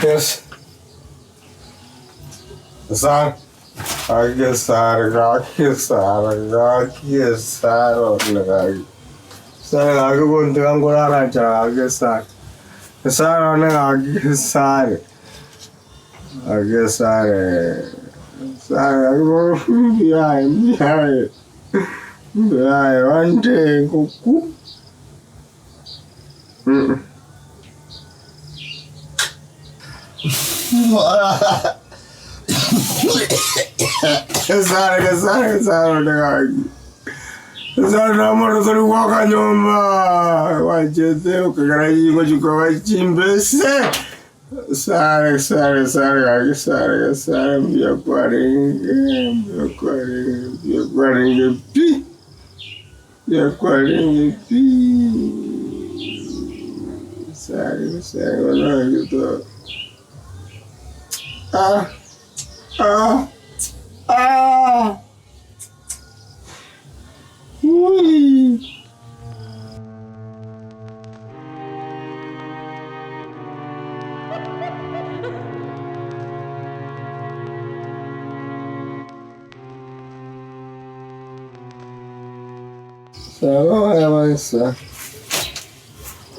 Yes. Sara. Gaki Sara, gaki Sara, gaki Sara one gaki. Sara gaki gontiga nkorara nchara gaki Sara. Sara one gaki Sara. Gaki Sara. Sara gaki bono mbiaye mbiaye. Mbiaye wante kuku. Mm. Gesare, gesare, gesare, gaki. Gesare namoro tori gwaka nyomba. Wachete ukagara chingo chikova chimbese. Sare, sare, sare, gaki, sare, sare, mbuya kwarenge, mbuya kwarenge, mbuya kwarenge pi. Mbuya kwarenge pi. Sare, sare, wanakito. Ah, ah, ah. Ui. Sara yabaisa.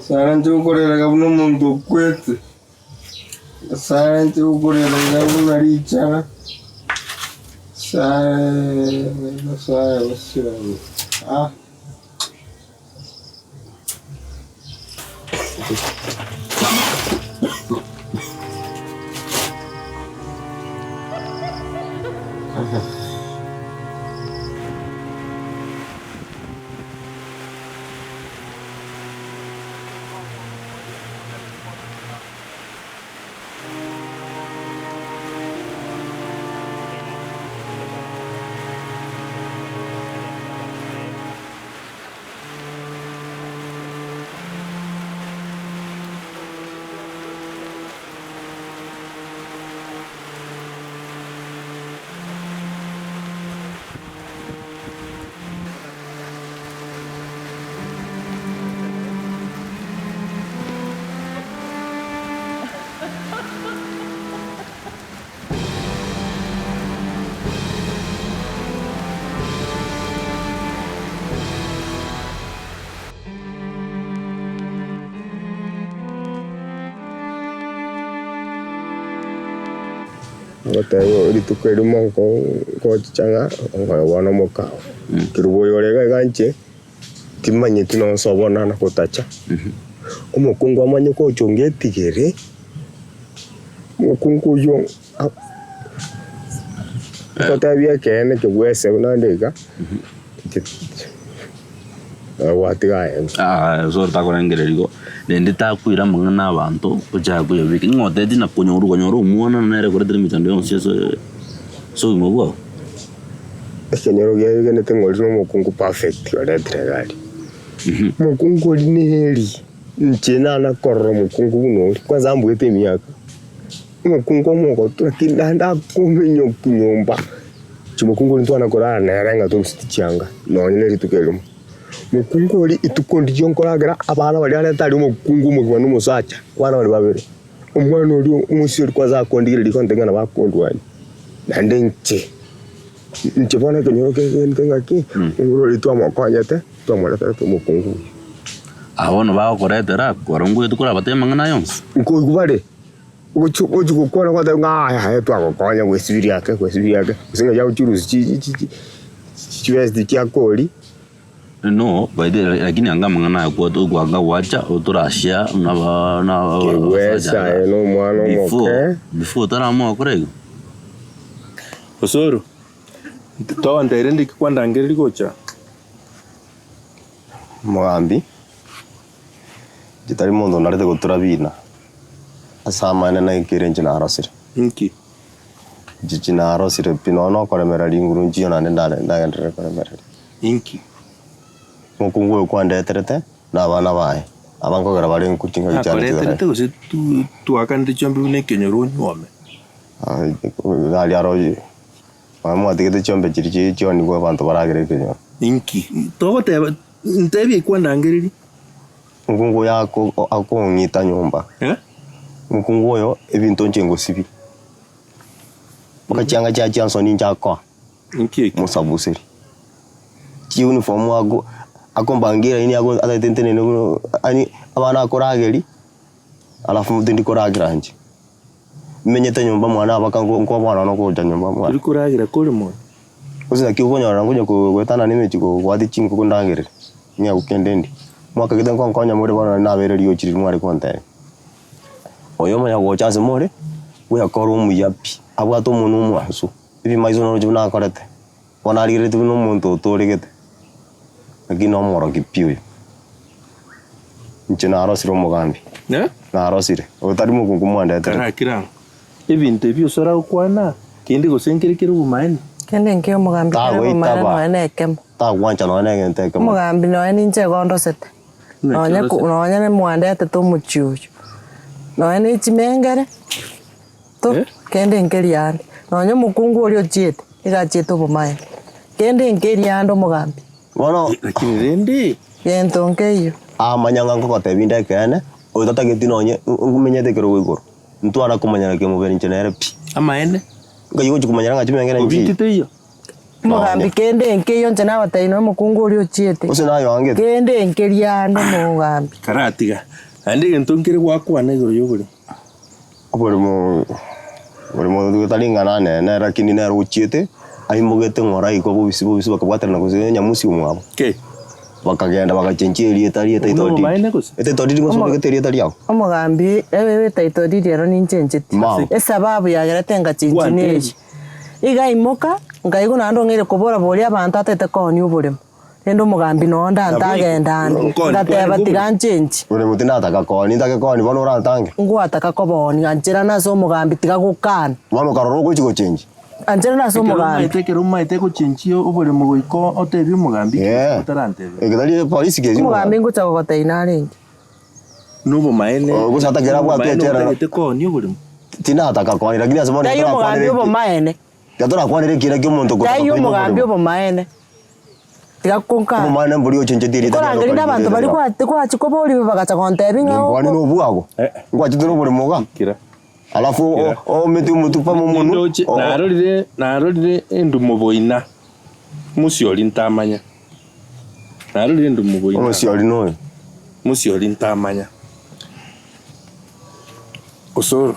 Sara nchikokorera buna omonto okwete. Sara nchikokorera buna richara. Sara, Sara, Sara. Ah. Ngoteba rituko erimo nko nkochicha ng'a nkoe bono omokao. Kerubo oyo ore iga iga inche, timanyeti nonsi obonana nagotacha, omokungu amanye gochunga etigere, omokungu oywo a- ngotebia ekeene kebwese buna ande iga, gwatiga aye. Aa ase otakorengereria igo, rende takoira amang'ana na abanto, ochake koyabeka, ng'a otebeti na konyorwa okonyora omwana nere okoretera emechando yonsi ase ase obogima bwao. Ekenyoro kiaegenete ng'a oria nomokungu perfect oretire egari. Omokungu oria neri, inche nana korora omokungu buna oria, kwanza ambuete emiaka, omokungu omogotu lakini naende akominyokia nyomba. Inche omokungu oria ntwana korara nere ng'a torusetie chianga nonye ne rituko erimo. Omokungu oria rituko riria nkoragera abana baria arete aria omokungu omogima na omosacha, abana baria babere. Omwana oria omoisia oria kwanza akondigereria gontebia ng'a nabo akondwania, naende inche, inche bono ekenyoro kegente ng'aki, omwana oria twamokonyete, twamoreterete omokungu oyo. Aba bono bagokoretera, kwarwa ngoetwe korabatebie amang'ana aya onsi. Nkoigwa bare. Ogochia ogochia gokwana gwateba ng'a aya aye twagokonya gwesibirie ake gwesibirie ake, gose ng'a yagochia orusia chi chi chi chibesa chiria chiakori. No, by the way, lakini anga amang'ana aya kwa okwanga gwacha otorashare buna aba na Kegwesa aye na omwana omoke. Before, before otaramoa gokora igo. Osoro, togonteberia ndiki kwandangereria gocha? Omogambi, inche tari monto onarete gotura bina, ase amaene naikire inche narosire. Inki? Inche narosire pi nonya na okoremereria ringuru nchiyo naende ndare ndagenderere koremereria. Inki? Omokungu oyo kwandeterete na abana baye, aba nkogera bare nku chingaki chiane Nakoreterete chigare. gose tu twakanete chiombe buna ekenyoro onyuome? Aria aro nonya mwatigete chiombe chiria chi chionigwe abanto baragere ekenyoro. Inki? Togoteba ntebie kwandangereria. Omokungu oyo ako akong'ita nyomba. Omokungu oyo ebinto inche ngosibia, mpaka chianga chiaye chiansoni inche akoa. Inki ekio? Mosabuseri. Chiuniform ako akombangira yaani ako atagete ntenene buna yaani abana akorageria, alafu tindi koragera inche. Menyete nyomba mwane abaka nko nkobana nogocha nyomba mwane. Tori koragera kore moyo? Gose naki okonyora nkonya ko goetanana emechie kobwate chingoko ndagerere, ng'a kende ndi. Mwakagete nkonkonya more bono nari nabeire riochi riria mware kontebia. Oyo omanya gocha ase more, bwekore omuya pi, abwate omonwe omwansu, ebimaiso noroche buna akorete, bono arigereretie buna omonto otoregete, lakini nomorogi pi oyo. Inche narosire omogambi, narosire, oyo tari mokungu mwandeterete. Karakire ang'o? Ebinto ebi ase oragokwana, kende gose nkere kere obomaene. Kende nki omogambi kere obomaene Tagoitaba. nonya na ekemo. Tagwancha nonya na egento ekemo. Omogambi nonya ninche igo ndosete, Naki nonya ko orosete? nonya nemwandetete omochie oyo, nonya na echimengere to, kende nkeria ande, nonya omokungu oria ochiete, iga achiete obomaene, kende nkeria ande omogambi. Bono. Lakini rende. Gento nkeiyo. Amanya ng'a nkogotebia inde ekeene, oyo tatageti nonye nkomenyete ekerogo igoro, ntwara komanyana kemobere inche nere pi. Amaene. Nkai ogochia komanyera ng'a chimengere nchiiyo. Obiti teiyo. Omogambi kende nkeiyo inche nagotebi nonya omokungu oria ochiete. Gose naye oangete. Kende nkeria ande omogambi. Karatiga. Naende egento nkere gwakwana igoro y'oboremo. Oboremo oboremo tari ng'a nene lakini nere ochiete aimogete ng'ora igo bobisi bobisi bakabwaterana gose nyamusi omwabo. Ki? Bakagenda bagachenchia erieta ria Obwo title deed. nobomaene gose? Etitle deed gose obegete erieta riao? Omogambi, ewe etitle deed ero ninchencheti. Mao. Esababu yagerete ngachenchia neye, iga imoka, nkaigwa naende ong'eire kobora boria abanto atagete koonia oboremo. Rende omogambi noo ndantagenda ande, ngateba tiga nchenchi. Ore tinataka kooni, ntake kooni bono orantange. Ngwataka kobooni, ancherana ase omogambi tiga gokana. Bono okarora ogochi gochenchi. Ancherana ase Ekero omogambi. omaete ekero omaete gochenchia oboremo goika otebie omogambi ki otarantebia. Eke tari polisi keri Omogambi ngocha gogotebia narenge. Nobomaene Gose atakera abwate nobomaene echela. otagete kooni oboremo. Tinataka kooni lakini ase bono Taiyo omogambi torakwanere obomaene. Tiga torakwanere ekiina kia omonto gotaka Taiyo koima omogambi oboremo. obomaene. Tiga konka. Obomaene mbori ochenchetie erieta riane Nkorangeria okarigia abanto erieta baria riao. kwa kwachia koboria bagacha gontebia ng'a Nimbwane oko. nobwago, nkwachete noboremo iga, Kira. alafu o- oomete omotwe pamo omonwe, Nindoche o- o- narorire narorire endumo boina mosiori ntamanya narorire endumo boina Omosiori noyo. mosiori ntamanya osoro.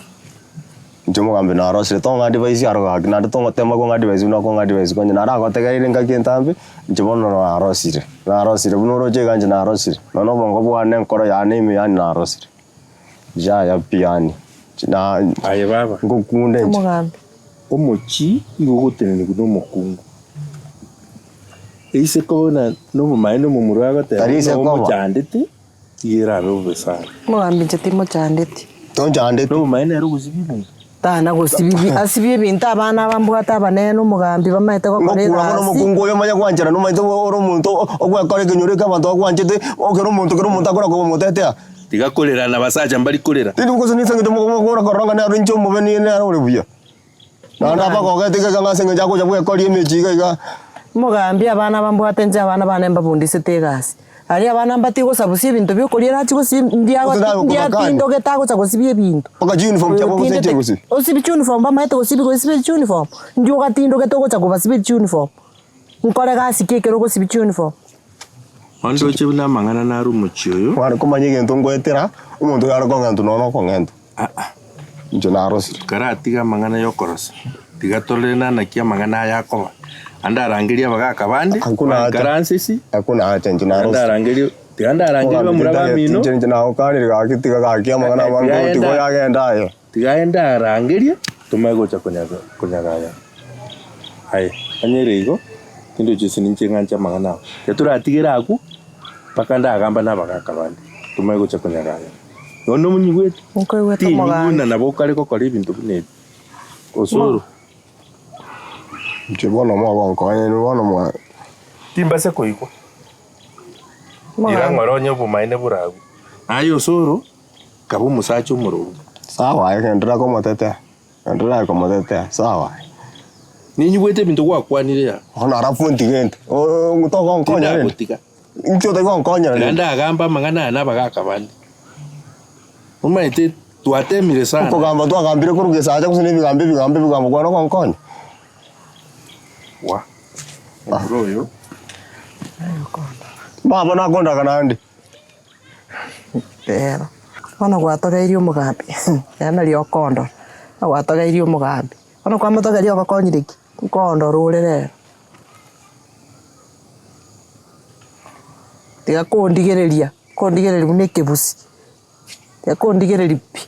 Inche omogambi narosire tong'a advice aro gaki naende tongotema kong'a advice buna okong'a advice konya naragotegereire engaki entambe, inche bono narosire, narosire buna oroche iga inche narosire, nonya na obongo bwane enkoro yane ime yaani narosire, yaya pi yaani na Aye baba. ngokunde inche. Omogambi. Omochie igo ogotenenigwa nomokungu. Eise koba na nobomaene omomura agoteba Tari buna ise koba. omochandete, Iga erabe bobe sana. Omogambi inche timochandeti. Tonchandeti. Nobomaene ere ogosibia ebinto. Tana gosibia asibie ebinto abana aba mbwate abanene omogambi bamaete gokora Ngokura bono egasi. omokungu oyo omanye gwancherana omanyete ore omonto ogwekora ekenyoro eke abanto bagwanchete, ekero omonto kera omonto akora komotetea. Tiga korera na basacha mbari korera. Tindi gose nise eng'encho mokora korora ng'a nere inche omobe nere ore buya. Naende abagogete iga iga ng'a ase eng'encho agocha bwekoria emechie iga iga. Omogambi abana aba mbwate inche abana bane mbabundisete egasi. Aria abana mbatige gosabusia ebinto bia okoria erachi gosibia Gose naye okobakania. ndiatindogete agocha gosibia ebinto. Mpaka chiuniform chiabo gose Oyotindete inche gosibia. osibie chiuniform bamaete gosibia gosibia chiuniform, ndi ogatindogete ogocha kobasibia chiuniform. Nkore gasi ki ekero ogosibia chiuniform? Ondoche buna amang'ana nare omochie oyo. Kware komanya egento ngoetera, omonto oyo are kong'entwa nonya okong'entwa. Inche narosire. Karatiga amang'ana y'okorosa, tiga torore nana ki amang'ana aya akoba. Ande arangerie abagaka bande, Hakuna haja. baikaranse isi, Hakuna haja inche ande narosire. arangerie, tiga ndarangerie bamura bamino, Inche inche nagokanire gaki tiga gaki amang'ana Tiga abange enda- tiga oyagenda aye. tiga aende arangerie, tomanye gocha konyaga konyagaya. Aye, onye ere igo, tindochi ase ninche ng'anche amang'ana aya. Tiga toratigere agwo, mpaka ndagamba na abagaka bande, tomanye gocha konyagaya. Nonya omonyigwete, Nkoigwete tinyigwe omogambi. buna nabo okare gokora ebinto buna ebi. Osoro. Inche bono mogonkonya inwe bono mwa. Timbase koigwa. Ira ng'ora onye obomaene boragwe. Aye Osoro, kaba omosacha omorobu. Sawa aye genderera komotetea, genderera komotetea, sawa aye. Ninyigwete ebinto gwakwanire aa. Bono alafu ntige nte, oo togonkonya rende. Tindagotiga. Inki otari gonkonya Tiga rende? ndagamba amang'ana aya nabagaka bande. Omanyete twatemire sana. Okogamba twagambire korwa gesacha gose na ebigambo ebigambo ebigambo kwana ogonkonya. Wa. Omomura oyo. Baba nakondaga naende. Rero bono gwatogeirie omogambi ere nario okondora, bono gwatogeirie omogambi, bono kwamotogeria ogokonyire ki? Nkondora ore rero. Tiga kondigereria, kondigereria buna ekebusi, tiga kondigereria pi,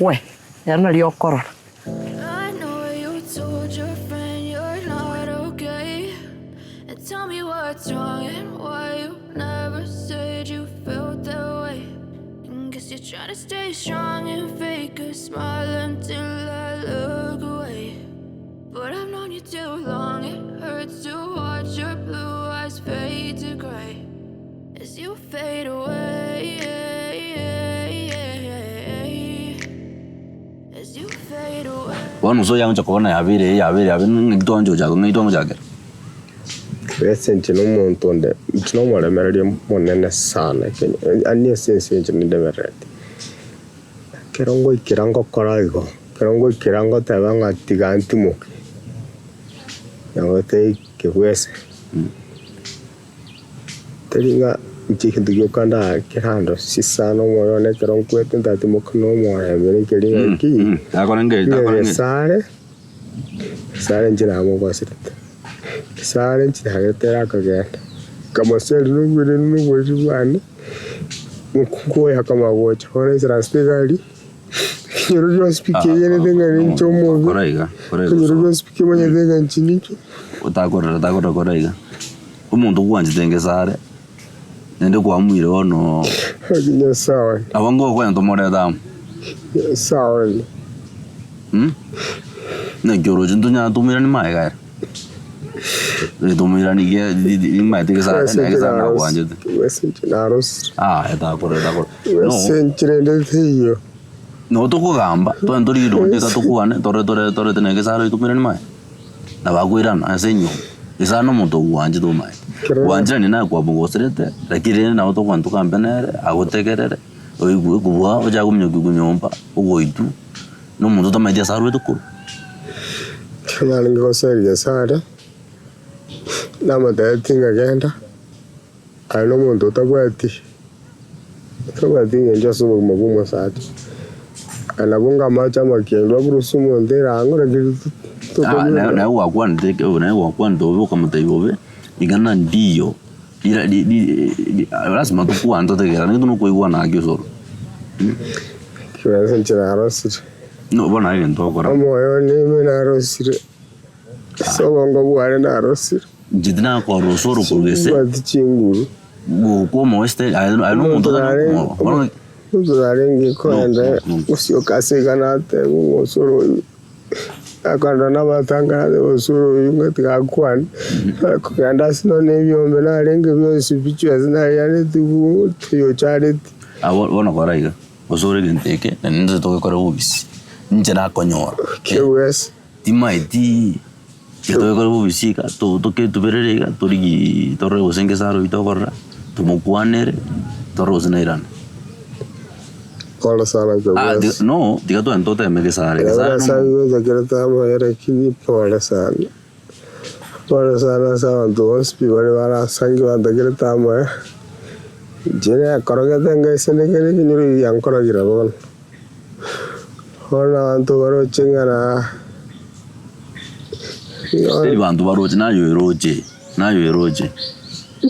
we, ere nario okorora. I know you told your friend you're not okay. And tell me what's wrong and why you never said you felt that way. And guess you're trying to stay strong and fake a smile until I look away. But I've known you too long, it hurts to watch your blue eyes fade to gray as you fade away. As you fade away. Bono nse oyancha kobona yabeire eye yabeire yabeire ng'aki twancha gochaka ng'ai twamochakera. Ase inche nomonto onde, inche nomoremereria monene sana Kenya, yaani ase ense inche nindemerereti. Ekero ngoikera ngokora igo, ekero ngoikera ngoteba ng'a tiga ntimoke, nabo teikebwese, teri ng'a inche egento gioka ndakerandose sana omoyo one ekero nkwete ntatimoka na omorembe nekeri ng'a ki, ng'a gesare, gesare inche namogosete, gesare inche nagetera akagenda, nkamoseria na oboreri na oboriri bwane. Omokungu oye akamanya gocha bono aisaransete iga aria, ekenyoro gionsi pi kiegenete ng'a ninche omobe, Kora iga, kora iga ekenyoro osoro. gionsi pi kemanyete ng'a inche ninche. Otakorera takorera kora iga. Omonto ogwanchete ngesare, naende kwamuire bono. Gaki Nyasae one. Nabo ngokonya tomorete amo. Nyasae one. Naki oroche ntonyare tomoiranie magega ere? Tomoiranie nimaete egesare naye egesare nagwanchete. Ah etakora etakora. No tokogamba twende torigie rionde iga tokwane tore tore torete na egesare oito tomoiranie magega. Nabo akoirana ase enyomba. Gesare na omonto ogwanchete omaete. Gwancherania naye kwamogoserete lakini rende nabo tokogenda togambe nere agotegerere oigwe kobua ochake kominyokia konyomba ogoitwa. Nomonto otamaeti ase arwete korwa. Ekero narenge goseria Nyasae, namotebetie ng'a genda, aye nomonto otabwati otabwati eng'encho ase obogima bwa omosacha. Aye nabo ng'amache amakendu aburusie omonto erang'o lakini Ah, naye naye gwakwanete eke naye gwakwanete bobe okamotebia bobe, ing'ana ndiyo, rira ri ri ri lasima tokwane totegerane intwe nokoigwana gaki osoro. Ase inche narosire. No bono aye egento ogokora. Omoyo one ime narosire, ase obongo bwane narosire. Inche tinakorora osoro korwa ase. Timbwati chinguru. Gokwa omoeste aye aye nomonto otari komoba. Bono. Omonto narenge kogenda gosioka ase iga nateba ng'a osoro oyio, akandora nabatanga nateba osoro oyio ng'a tiga akwane, kogenda ase nonye na ebiombe narenge bionsi pi chibesa narianeti oyocharetie. Abwo bono kora iga. Gose ore egento eke, na nintwe togekore bobisi, inche nakonyora. Kegwesa. Timaeti tiga togekore bobisi iga, to- toketuberere iga, torigiiii torore gose ngesaro oywo tokorora, tomokwanere, torore gose nairane. Pole sana Ah, tiga kegwesa. no, tiga twende toteme gesare, gesare Nabo nomo. Nyasae gocha amoyo lakini pole sana. Pole sana ase abanto bonsi pi baria barasange bantakerete amoyo. Inche nakorogete ngaiseneke nekenyoro ebi giankorogire bono. Bono abanto baroche ng'a na Teri banto baroche naye oeroche, naye oeroche.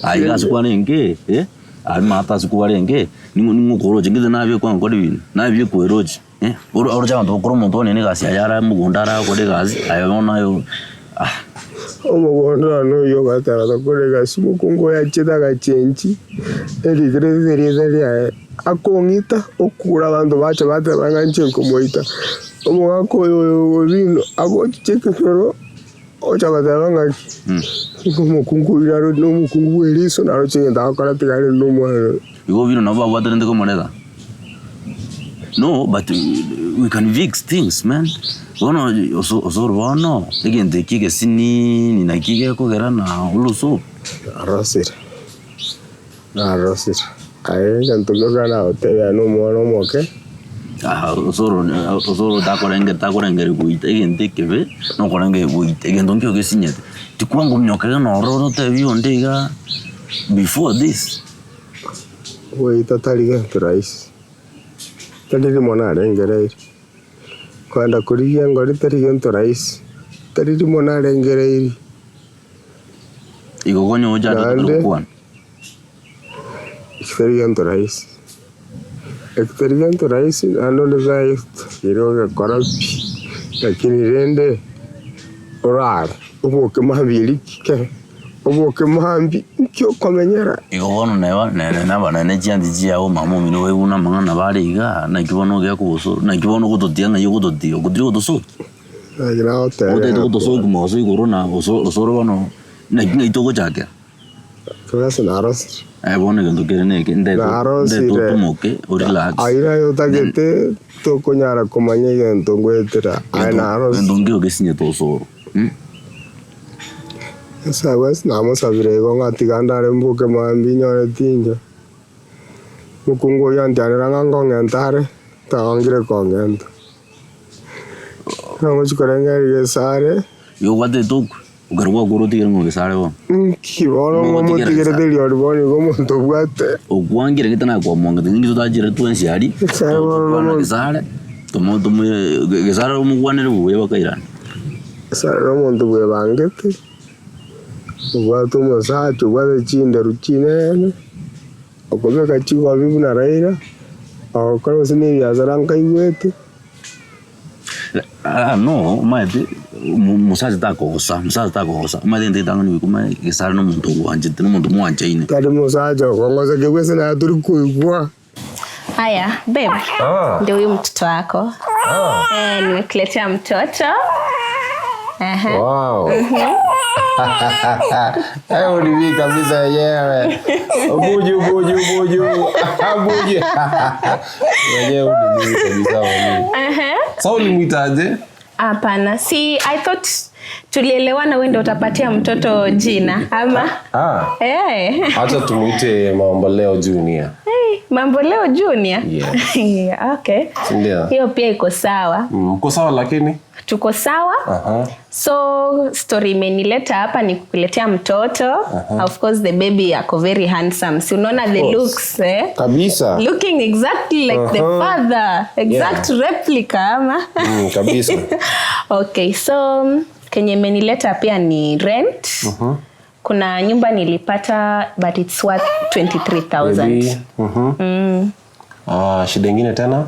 Aye iga ase kwarenge eh, aria maate ase kwarenge, ning'o ning'o okoroche ngete nabekwa nkore bino, nabekwa oeroche eh, oro oroche abanto bakore omonto one negasi yaye are mogondo are agokora egasi, aye bono aye ah. Omogondo one oyio ogatara tokore egasi, omokungu oyo achete agachenchi erikire erieta riaye, akong'ita, okura abanto bacha bateba ng'a inche nkomoita. Omogaka oyo oyo obino agochicha ekenyoro ocha goteba ng'aki, nigo omokungu oyio naro na omokungu bwe eriso naroche egento agokora tiga arende omwana oyo. Igo obino nabo babwaterente komorega? No but we can fix things man, bono oso osoro bono egento eki egesiniini naki gekogera na oroso. Narosire, narosire, aye egento gioka nagotebia na omwana omoke. Osoro osoro takorenge takorengereria goita egento ekebe, nokorengereria goita egento nkio gesinyete, tikwangominyoka iga noro otebi onde igaa before this. Goita tari gento rahisi, tari rimo narengereiri, kogenda korigia engori tari gento rahisi, tari rimo narengereiri. Igo konya ocha ase Naende, gokwana. eki tari gento rahisi, eki tari gento rahisi naende onde tari ogekora pi, lakini rende orare oboke mambia rikike. Oboke mambia, inki okomenyera? Igo bono neba nere nabana ne chianti chiao mama omino baigwe namang'ana bare igaa, naki bono ogiaka obosoro, naki bono ogototiga ng'ai ogototiga, ogotiga gotosokia? Naki nagotebia Otagete ng'a gotosokia mogaso igoro na oso osoro bono, naki ng'ai togochakera? Ase narosire. Aye bono egento kere neke, ndete ndete Narosire. otomoke orelax. Ayio naye otagete tokonyara komanya egento ngoetera, aye narosire. Egento nkio gesinyete osoro. Ase abwo ase namosabire igo ng'a tiga ndare mboke mambia inyore tincha. Omokungu oyio antianera ng'a nkong'enta are, tagongire kong'enta. Nagochia korengereria gesare. Igo obwatete okwe, ekero gwakure otigere ng'a ogesare bono. Nki bono Nigo otigere momotigerete gesare. riori bono igo omonto obwate. Okwangire gete nakwamongete ninki totachire twensi aria, Gesare bono tokwana nomonto. gesare, tomo tomo gesare omokwanere buya bakairana. Ase omonto bwebangete, obwate omosacha obwate chinderu chinene, okobeka chigobi buna Raila, ogokora gose na ebiasara nkaigwete. Ah no, omanyete omosacha takogosa, omosacha takogosa, omanyete egento getang'ani goika omanye gesare na omonto ogwanchete, na omonto mwanchaine. Tari mosacha okong'osa kegwe ase naye tori koigwa. Haya, babe. Ah. Ndio huyu mtoto wako. Ah. Eh, nimekuletea mtoto. Aha. Wow. Hebu ni mimi kabisa yenyewe. Buju buju buju. Buju. Wenyewe ni mimi kabisa wewe. Aha. Sasa ulimuitaje? Hapana, si I thought tulielewana wewe ndio utapatia mtoto jina ama? Ah. Eh. Acha tumuite Mamboleo Junior. Hey, Mambo leo Junior? Yes. Okay. Si ndio? Hiyo pia iko sawa. Mm, Uko sawa lakini? Tuko sawa. Aha. So story imenileta hapa ni kukuletea mtoto. Aha. Of course the baby ako very handsome. Si unaona Of the course. looks eh? Kabisa. Looking exactly like the Aha. father. Exact replica ama? Mm, kabisa. Okay, so kenye imenileta pia ni rent. Mhm. Kuna nyumba nilipata but it's worth 23,000. Baby. Mhm. Mm. Ah, shida ingine tena?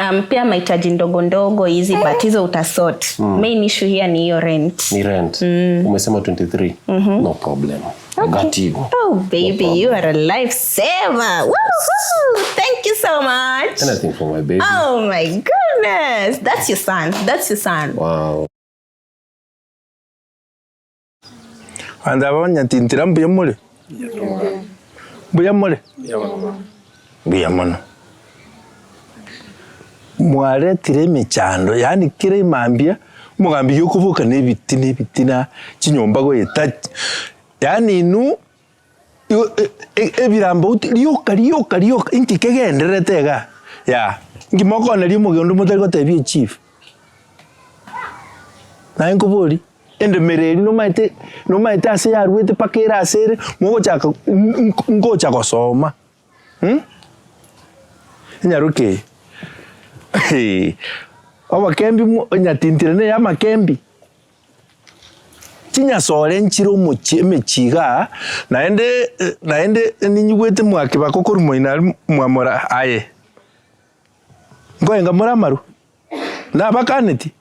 Um, pia mahitaji ndogo ndogo hizi but hizo utasort. Mm. Main issue here ni hiyo rent. Ni rent. Mm. Umesema 23. Mhm. No problem. I got you. Oh baby, you are a lifesaver. Woo-hoo! Thank you so much. Anything for my baby. Oh my goodness. That's your son. That's your son. Wow. Abanto aba banyatintira mbuya more? Mbuya more? Mbuya mono. Mwaretire emechando, yaani kera emambia, omogambi giokoboka na ebitina ebitina, chinyomba goeta, yaani inwe igo ebirambo rioka rioka rioka, inki kegendererete igaa? Yaya, inki mokoneria omogendo motari gotebia echief? Naye nkoborie, endemero eria nomaete nomaete ase yarwete mpaka ere ase ere, mogochaka ngocha gosoma enyaroke eye, obokembi mo onyatintire na eya amakembi. Chinyasore nchire omochie emechie igaa, naende naende ninyigwete mwakebako korwa moino aria mwamora aye. Nkoenga more amarwa? Nabakaneti?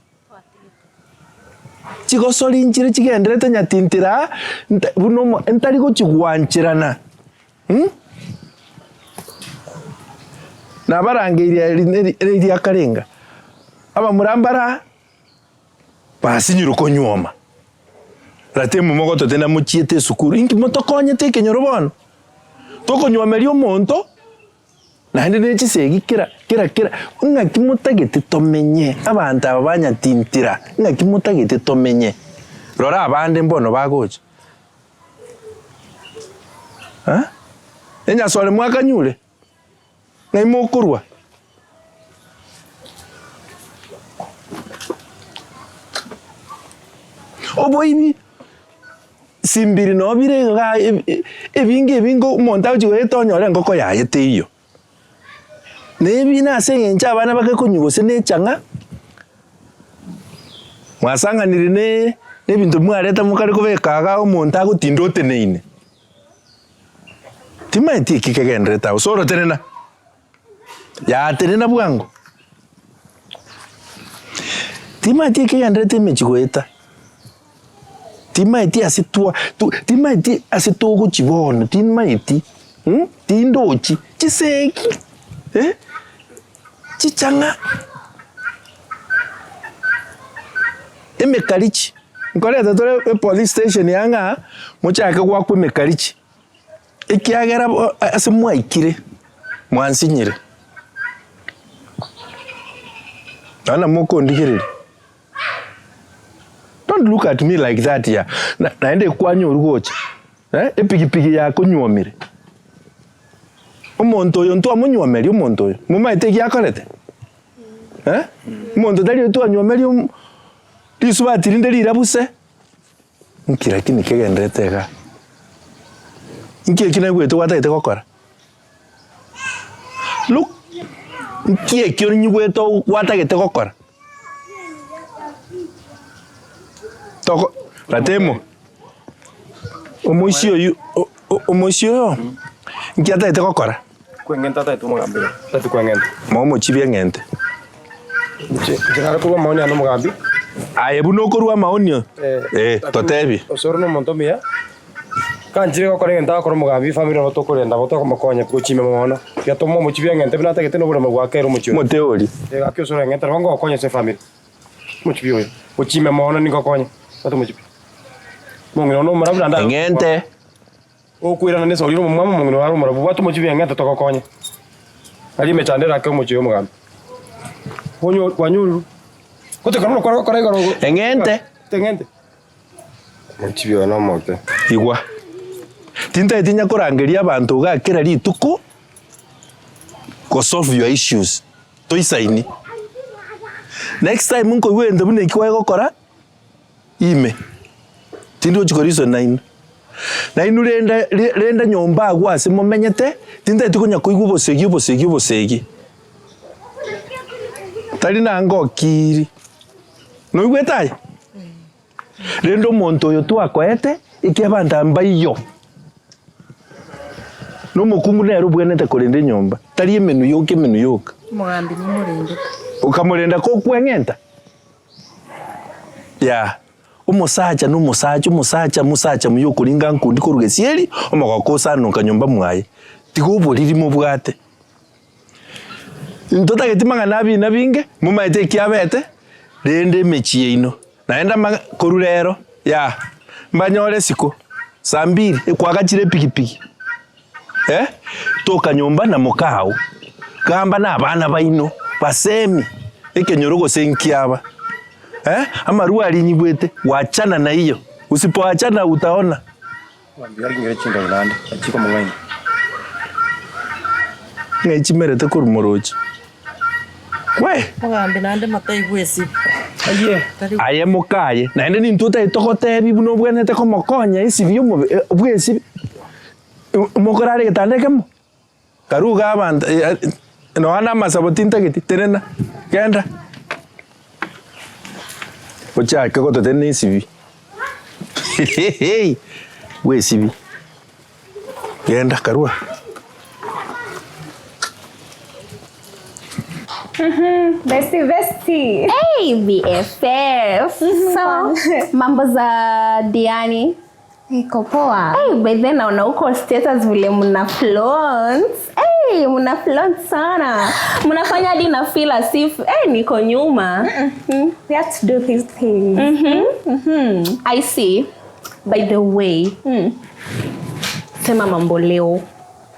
Chigosori nchire chigenderete nyatintira aa, nta buna omo ntari gochigwancherana mh. Nabarangeirie eri neri eriakarenga, abamura mbare aa. Basinyirwe konyuoma. Ratemu mogotote na mochiete esukuru, inki motokonyete ekenyoro bono? Tokonyuomeria omonto naende ne chisegi kera kera kera, ng'aki motagete tomenye abanto aba banyatintira, ng'aki motagete tomenye? Rora abande mbono bagocha eh, enyasore mwakanyure? Ng'ai mokorwa? Oboibi simbiri noo bire igaa ebinge ebinge omonto agochi goeta onyore engoko yaye teiyo. Na ebi nase eng'encho abana bake konywa gose na echang'a, mwasang'anire na ebinto mwareta mokare kobeka igaa omonto agotinda oteneine. Timaeti eki kegenderete agwo. Soro tenena. Yaa tenena bwango. Timaeti eki kegenderete emechie goeta. Timaeti ase twa tu timaeti ase togochia bono timaeti mh tindochi chisegi eh chichang'a emekarichi. Nkoreta tore epolice station aa ng'a mochake goakwa emekarichi. Ekiagera bo ase mwaikire, mwansinyire. Naende mokondigereria. Don't look at me like that ya. Na naende ekwanyorwa gocha eh, epigipigi yakonyuomire. Omonto oyo ntwamonyuomeria omonto oyo, momaete eki akorete? Eh, omonto tari oyo twanyuomeria omo risubati rinde rirabuse. Nki lakini kegenderete igaa? Nki eki naigwete gwatagete gokora? Look, nki ekio nyigwete gwatagete gokora? Toko, Ratemo, omoisia oyio, o- o- omoisia oyo, nki atagete gokora? Kweng'enta atagete omogambi oyo, tati kweng'enta. Momochibie eng'ente. Inche inche nare korwa amaoni ane omogambi. Aye buna okorua amaoni eh, totebie. Osoro nomonto omuya, kanchire gokora egento agokora omogambi efamiri nabo tokorenda nabo tokomokonya gochimema mono. Tiga tomoe omochie bw'eng'ente buna atagete na oboremo bwake ere omochie oyo. Omote oria. Eh gaki osoro eng'ente nabo ngogokonya ase efamiri. Omochibi oyo, gochimema mono ningokonye, bwata omochibi. Omong'ina one omorabu naende Eng'ente. Okoirana nesauri y'omomwamu omong'ina oye are omorabu, bwata omochie bw'eng'ente togokonye. Aria emechando erake omochie oyomogambi. Onye kwanyorire, gotekana nokore gokora igoro Eng'ente. Eng'ente. Omochie oyo nomoke. Igwa. Tintageti nyakorangeria abanto igaa kera rituko go solve your issues. Toisaini. Next time nkoigwa egento buna eki kwaye gokora, ime, tindi gochia koreason nainwe. Nainwe rende rende nyomba agwo ase momenyete, tintageti konya koigwa obosegi obosegi obosegi. Tari nanga okiri, noigwete aye? Rende omonto oyo twakoete, eki abanto aba mbaiyo, na omokungu nere obwenerete korenda enyomba, tari emenwa yoka emenwa yoka. Omogambi nimorendete. Okamorenda kokweng'enta? Yaa, omosacha na omosacha, omosacha mosacha muya okoringa nkundi korwa gesieri, omogoko osanoka nyomba mwaye, tiga oboriri mobwate. Ntotageti mang'ana abina binge, momaete eki abete, rende emechie yaino. Naende amang'a korwa rero, yaa, mbanyore isiko, saa mbiri, ekwagachire epigipigi, eh, toka nyomba na mokao, gamba na abana baino, basemi, ekenyoro gose nkiaba, eh, amarwa aria nyigwete, wachana na iyo, usipoachana utaona. Ng'ai chimerete korwa moroche? We! Omogambi naende motaigwe esibi. Aye mokaye, naende nintwe otari togotebi buna obwenerete komokonya esibi y'omobe bw'esibi, mokorara egetanda ekemo? Karue iga abanto nonya na amasabo tintageti, tenena, genda. Ochake gototenena esibi. Bwesibi. Genda, karua. Bestie, bestie. Hey, BFF. So, mambo za Diani? Iko poa. Hey, by then naona huko status vile mna flaunt. Hey, mna flaunt sana. Mnafanya hadi na feel as if hey, niko nyuma. We have to do these things. Mhm. Mhm. I see. By the way, sema mambo leo.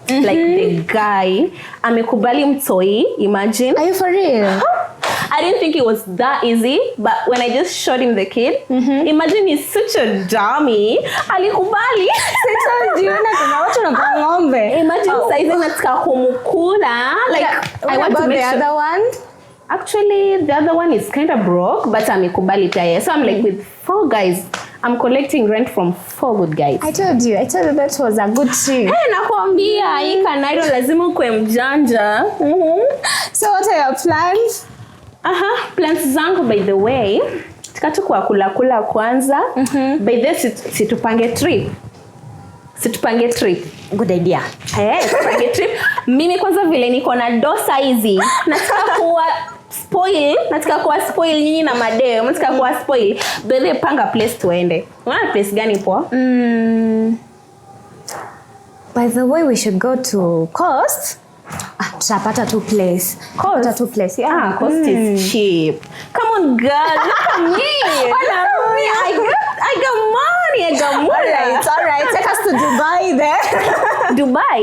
Like the guy amekubali mtoi, imagine. Are you for real? I didn't think it was that easy, but when I just showed him the kid, imagine he's such a dummy. Alikubali. Jiona kuna watu wanakuwa ng'ombe. Imagine Oh. saizi nataka kumukula. Like What I want to about make the sure. other one? Actually, the other one is kind of broke, but amekubali pia yeye. So I'm like with four guys. I'm collecting rent from four good guys. I told you, I told you that was a good trip. Hey, nakwambia hii Kanairo lazima ukwe mjanja. So what are your plans? Aha, plans zangu by the way, tukatu kwa kula kula kwanza. By the sit, situpange trip. Situpange trip. Good idea. Eh, tupange trip. Mimi kwanza vile niko na dosa hizi, nataka kuwa spoil, nataka kuwa spoil nyinyi na madeo, nataka kuwa spoil. By the way, panga place tuende. Unaona place gani poa? Mm. By the way, we should go to Coast. Ah, tutapata tu place. Coast. tu place. Yeah. Ah, coast is cheap. Come on, girl. Look at me. Look at me. I got, I got money. I got money. All right, all right. Take us to Dubai then. Dubai.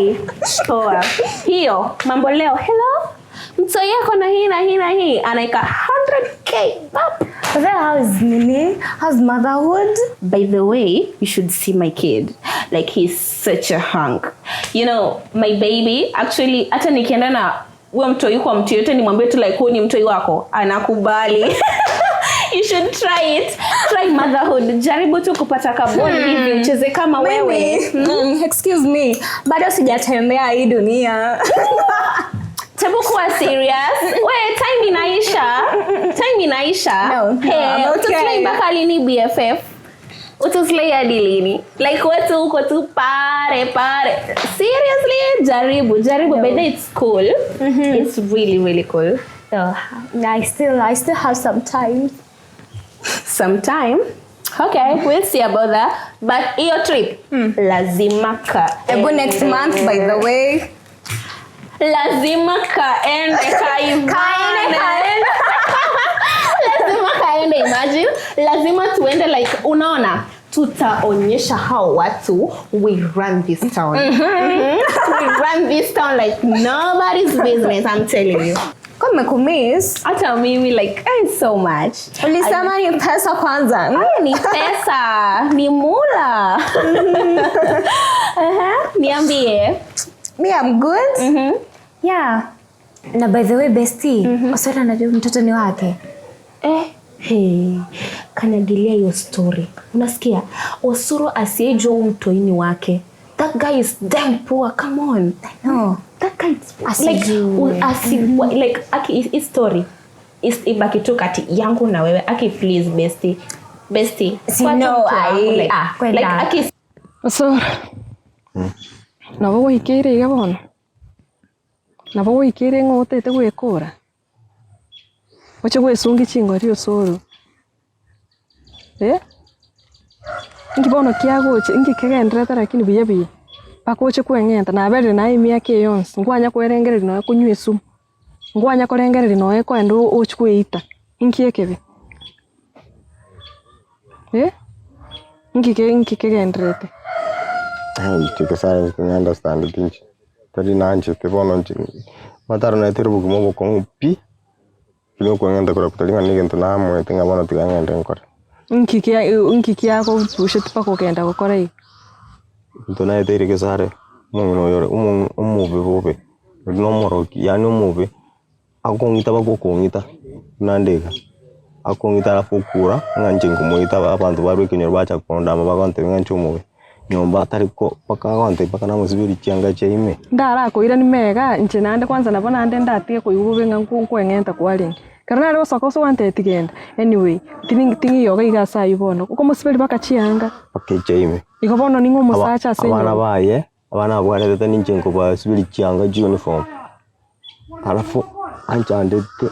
Poa. Hiyo mambo leo. Hello. Mtoi yako na hii na hii na hii anaika 100k. Pap. But then how is Nini? How's motherhood? By the way, you should see my kid. Like he's such a hunk. You know, my baby actually hata nikienda na huyo mtoi kwa mtu yote nimwambie tu like huyu ni mtoi wako, anakubali. You should try it. Try motherhood. Jaribu tu kupata kaboni hivi ucheze kama wewe. Mimi, mm, excuse me. Bado sijatembea hii dunia. Tebu kuwa serious. We, time inaisha. Time inaisha. No, no, Hey, I'm okay. utaslay mpaka lini BFF? Utaslay hadi lini? Like wetu huko tu pare pare. Seriously, jaribu, jaribu. By the way, it's cool. It's really really cool. No, I still have some time. Some time. Okay, we'll see about that. But hiyo trip lazima ka. Ebu next month by the way. Lazima kaende kaivane. Kaende, kaende. lazima kaende imagine lazima tuende like unaona tutaonyesha hao watu we run this town mm-hmm. we run this town like nobody's business I'm telling you Kwa nimekumiss. hata mimi like eh, so much Ulisema ni pesa kwanza. Ay, ni pesa ni mula Aha, niambie Me, I'm good. Yeah. Na by the way bestie, Osoro anajua mtoto ni wake. Eh, hey, kanyagilia hiyo story. Unasikia? Osoro asiyejua huu mtoini wake. That guy is damn poor. Come on. No. That guy is like Asijue. u- asi like aki hii story is ibaki tu kati yangu na wewe. Aki please bestie. Bestie. Si fuata no, mtu wangu, ai, like, ah, kwenda. like aki Osoro nabo gwaikeire iga bono nabo gwaikeire ng'a otete gwekora oche gwesungi chingori osoro eh inki bono kiagocha inki kegenderete lakini buya buya mpaka oche kweng'enta naberire naye emiaka eye yonsi nkwanya kwerengereria noe konywa esumu nkwanya korengereria noe koenda ochi kweita inki ekebe eh inki ke inki kegenderete Inche sana understand tinche tari nanchete bono nche mataro naetire obogima obokong'u pi buna okweng'enta korwa tari ng'a na egento namoete ng'a bono tiga ng'ende nkore. Inki kia inki kiagopushete mpaka okenda gokora iga? Into naeteire gesare omong'ina oyo ore omo omobe bobe ori na omoroki yaani omobe akong'ita mpaka okong'ita buna nde iga akong'ita alafu okura ng'a inche nkomoita abanto barwa ekenyoro bacha kondama bagontebia ng'a inche omobe nyomba tari ko mpaka agontebia mpaka namosiberia chianga chia ime. Ndarakoirani mega inche naende kwanza nabo naende ndatige koigwa bobe ng'a nko nkoeng'enta kwarenge. Ekero nare gosoka gose gwantebetie genda, anyway, tini ting'iyoga iga ase aywo bono, okomosiberia mpaka chianga. Mpaka echaime. Igo bono ning'o Aba omosacha ase abana enyomba. baye, abana abwo aretete ninche nkobasiberia chianga chiuniform, alafu anchandete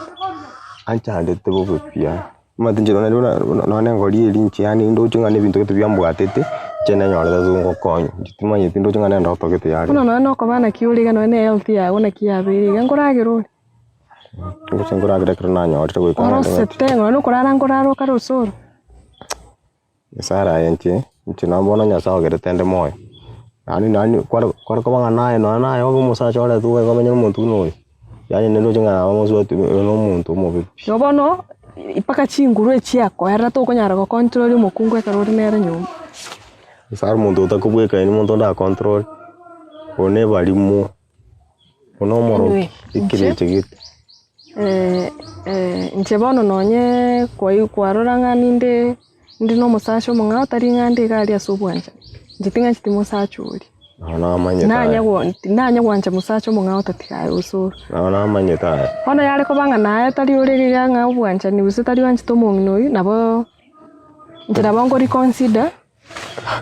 anchandete bobe pi yaani. Omanyete inche nonye buna buna nonye engori eria inche yaani ndoche ng'a na ebinto gete biambwatete, inche nenyorete ase ngokonywa, inche timanyeti ndoche ng'a na endoto gete yarenge. Bono nonye nokoba naki ore iga nonye na ehealth yago naki yabeire iga, nkoragera ore? Gose nkoragera ekero nanyorire goika ng'ende ng'ati. Orosete, nonye na okorara nkorara okare osoro. Nyasaye aye inche, inche nabo bono Nyasaye ogerete inde moyo, yaani nani kware kware koba ng'a naye nonya naye obe omosacha oretwe iga omenye na omonto buna oyo, yaani nindoche ng'a nabo mosubati oyo na omonto omobe pi. Igo bono, mpaka chinguru echiakoerera tokonyara gocontrol omokungu ekero ore nere nyomba. Nyasaye omonto otakobwekaini monto onde acontrol, oyo na ebarimo. Buna omoroki Anyway, inche ekerecha gete. Inche bono nonye kwai kwarora ng'a ninde ninde na omosacha omong'ao tari ng'a nde iga aria ase obwanchani, inche ting'ancheti mosacha oria. Nabo namanyete Nanya aye. gwa nanya gwancha mosacha omong'ao tatiga aye osoro. Nabo namanyete aye. Bono yare koba ng'a naye tari ore iga ng'a obwanchani gose tari oanchete omong'ina oyio, nabo inche nabo nko reconsider.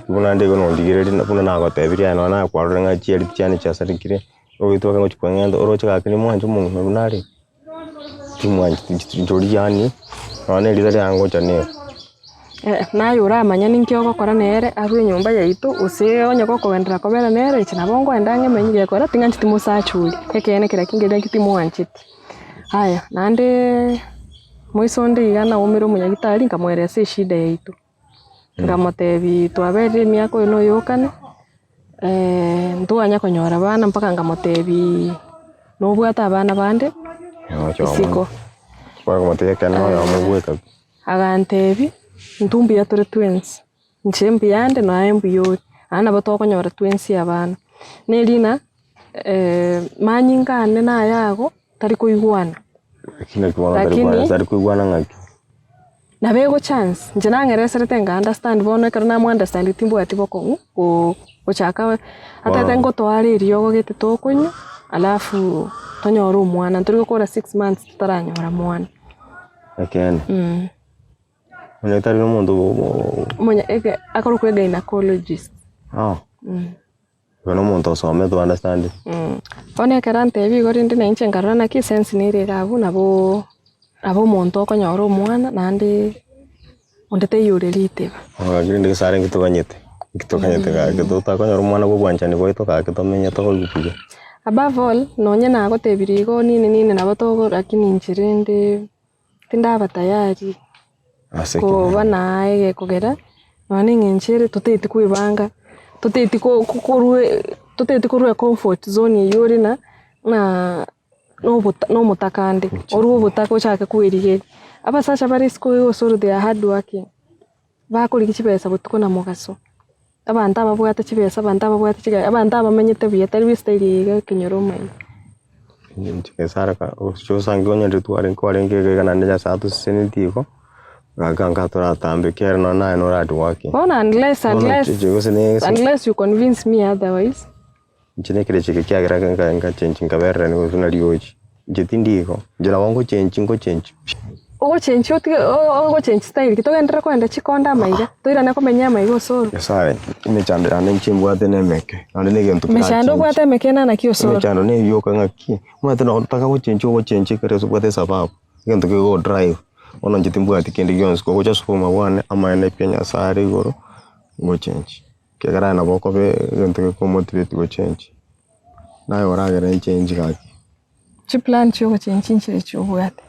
Buna nde igo nondigereria buna nagotebirie aye nonya nakwarorire ng'a chiariti chiane chiasarekire, ogoetwa ekero ngochia kong'enta oroche gaki nimwanche omong'ina buna are, timwancheti inche inche yaani nonya na erieta riane ngocha nero. Naye oramanye ninki ogokora nere arwe enyomba yaito, gose onye gokogenderera kobera nere inche nabo nkoenda ang'e manyire gekogera ting'ancheti mosacha oria, ekeene kera ki nkeria nki timwancheti. Aya, naende moiso onde iga naumire omonyagitari nkamoeresa eshida yaito. Nkamotebia twaberire emiaka oyo na oyokane, ntwanya konyora abana mpaka nkamotebia nobwate abana bande isiko. Agantebia intwe mbuya tore twensi, inche mbuya nde naye mbuya ore, naende nabo tokonyora twensi abana. Nerina manyinga ane na ayago tari koigwana, lakini. Nabo ego chance, inche nang'ereserete nka understand bono ekero namo understand timbwati bokong'u go gochaka atete ngotoare eriogo gete tokonywa alafu tonyore omwana, ntori gokora six months totaranyora mwana. Ekeene. Onye tari omonto Omonya eke akorokwa egynecologist. Oyo nomonto osomete o understand. Bono ekero antebia igo rende na inche nkarora naki esense nere iga abwo nabo nabo omonto okonyora omwana naende onde taiyo ore riteba. Gaki rende gese arenge toganyete, nki toganyete gaki totakonyora omwana bwa obwanchani bwaito gaki tomenye tokoigwa buya. Above all, nonye nagotebirie igo nini nini nabo togo lakini inche rende Tindaba tayari Ase koba naye egekogera nonya na eng'encho ere totaeti kwebanga, totaeti ko- ko- korwa totaeti korwa ecomfort zone eywo ore na ng'a na obota na omotakande, orwe obotaka ochake kwerigeria. Abasacha bare isiko iga gose ore they are hardworking, bakorigia chibesa botuko na mogaso, abanto ababwate chibesa, abanto ababwate chigari, abanto abamenyete buya tari bwa estyle eye iga ekenyoro omoino. Inche Nyasaye aka osange onye ritware kwarenge iga iga naende Nyasaye atoseseneti igo, gaka nka toratambe kere nonya naye nore hard working. Bono unless Bono unless inche gose ne gose unless you convince me otherwise. Inche nekere chike ekiagera nka nkachenchi nkabererania gose na riochi, inche tindi igo, inche nabo ngochenchi ngochenchi pi. Ogochenchi otige ogochenchi style ki togenderere kogenda chikonda amaiga, toirane komenya amaiga osoro. Nyasaye, emechando yane inche mbwate nemeke, naende na egento Emechando kerachenche. obwate emeke na naki osoro? Emechando na eyoka ng'aki, omanyete nabo otaka gochenchi ogochenchi ekero ase obwate esababu, egento kegogo drive, bono inche timbwati kende gionsi, kogocha sukuma bwane, amaene pi Nyasaye are igoro, ngochenchi. Ekiagera aye nabo okoba egento gekomotivate gochenchi, naye oragere nchenchi gaki. Chiplan chia ogochenchi nchire chiobwate.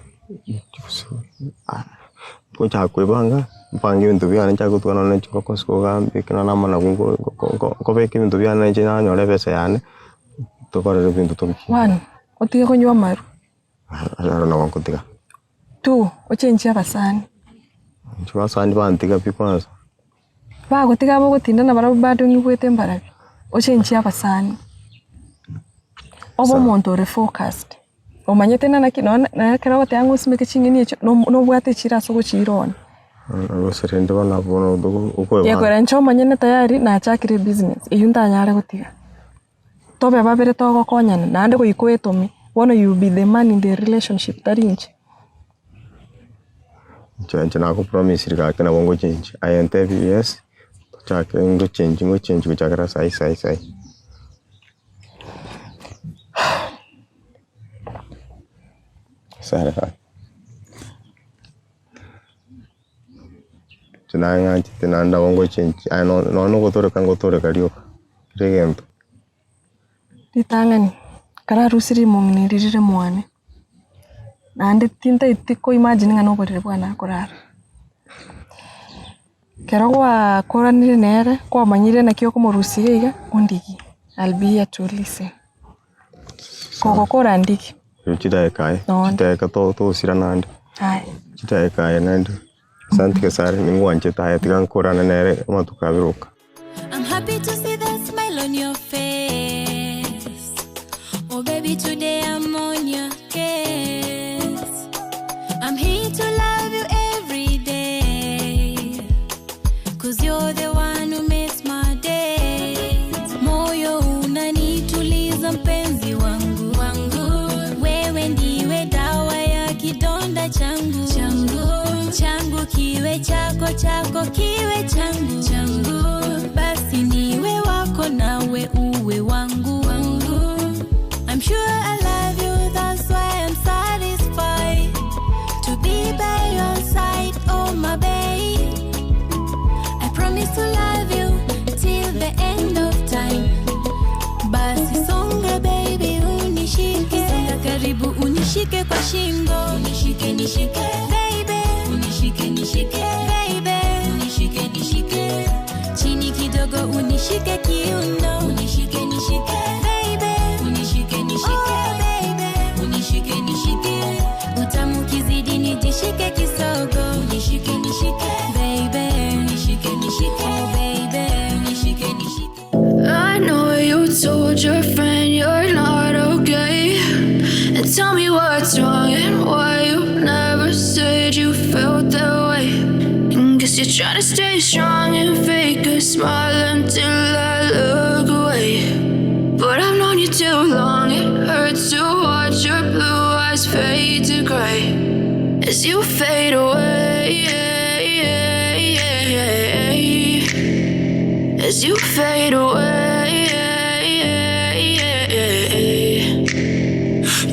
Ngochaka kwebanga, mpange ebinto biane nchake gotwara nonye chingoko ase kogambia ekero namana nko nko nkobeka ebinto biane inche nanyora ebesa yane, tokorere ebinto tobikie. One, otige konywa amarwa. Aro nabo nkotiga. Two, ochenchie abasani. Inche abasani bantiga pi kwanza. Bagotiga abogotinda nabarabwo bado ng'igwete mbarabwo, ochenchie abasani, obe omonto ore focused, omanyete ng'a naki nonye na ekero ogoteba ng'a osimeke ching'eni echio no- nobwate echiro ase ogochiira one. Gose rende bono bono okoebanga. Gekogera inche omonyene tayari nachakire ebusiness, eywo ntanyare gotiga. Tobe babere togokonyana, naende goika oetome, bono you will be the man in the relationship tari inche. Inche inche nakopromisiri gaki nabo ngochengi, aye ntebi yes, tochake ngochengi ngochengi gochakera saii saii saii. Sare gaki. Inche naye ng'anchete naende nabo ngochengi, aye no- nonye na ogotoreka ngotoreka rioka, kera egento. Ritang'ani, kararusie rimong'ina eri rire mwane, naende tintaeti ko imagine ng'a noborere bwane akorara. Ekero gwakoranire nere, kwamanyire naki okomorusia iga iga, ondigie, I'll be here to listen. Kogokora ndigie. Chidakika aye, chidakika togosira naende, chidakika aye naende. Asante Gesare, ningwanchete aye tiga nkorane nere amatuko abere oka. I'm happy to see the smile on your face. Oh, baby, today I'm on your case. I'm here to love you every day. Cause you're the one who makes my day. Moyo unanituliza mpenzi wangu wangu. Wewe ndiwe dawa ya kidonda changu changu changu kiwe chako chako kiwe changu changu basi niwe wako nawe uwe wangu wangu I'm sure I love you that's why I'm satisfied to be by your side oh my babe I promise to love you till the end of time basi songa baby unishike songa karibu unishike kwa shingo unishike nishike baby unishike nishike baby unishike nishike chini kidogo unishike kiuno unishike nishike baby unishike nishike oh, baby unishike nishike utamu kizidi nitishike kisogo unishike nishike baby unishike nishike oh, baby unishike nishike I know you told your friend you're not okay. And tell me what's wrong and why you never said you felt that way. And guess you're trying to stay strong and fake a smile until I look away. But I've known you too long, it hurts to watch your blue eyes fade to gray as you fade away. As you fade away.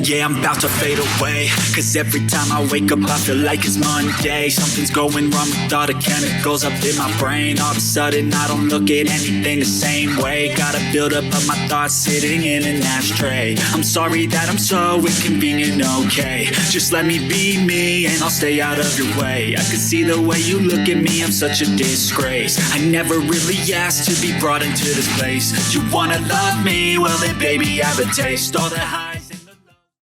Yeah, I'm about to fade away. Cause every time I wake up, I feel like it's Monday. Something's going wrong with all the chemicals up in my brain. All of a sudden, I don't look at anything the same way. Gotta build up of my thoughts sitting in an ashtray. I'm sorry that I'm so inconvenient, okay? Just let me be me and I'll stay out of your way. I can see the way you look at me, I'm such a disgrace. I never really asked to be brought into this place. You wanna love me? Well, then, baby, I have a taste. All the high.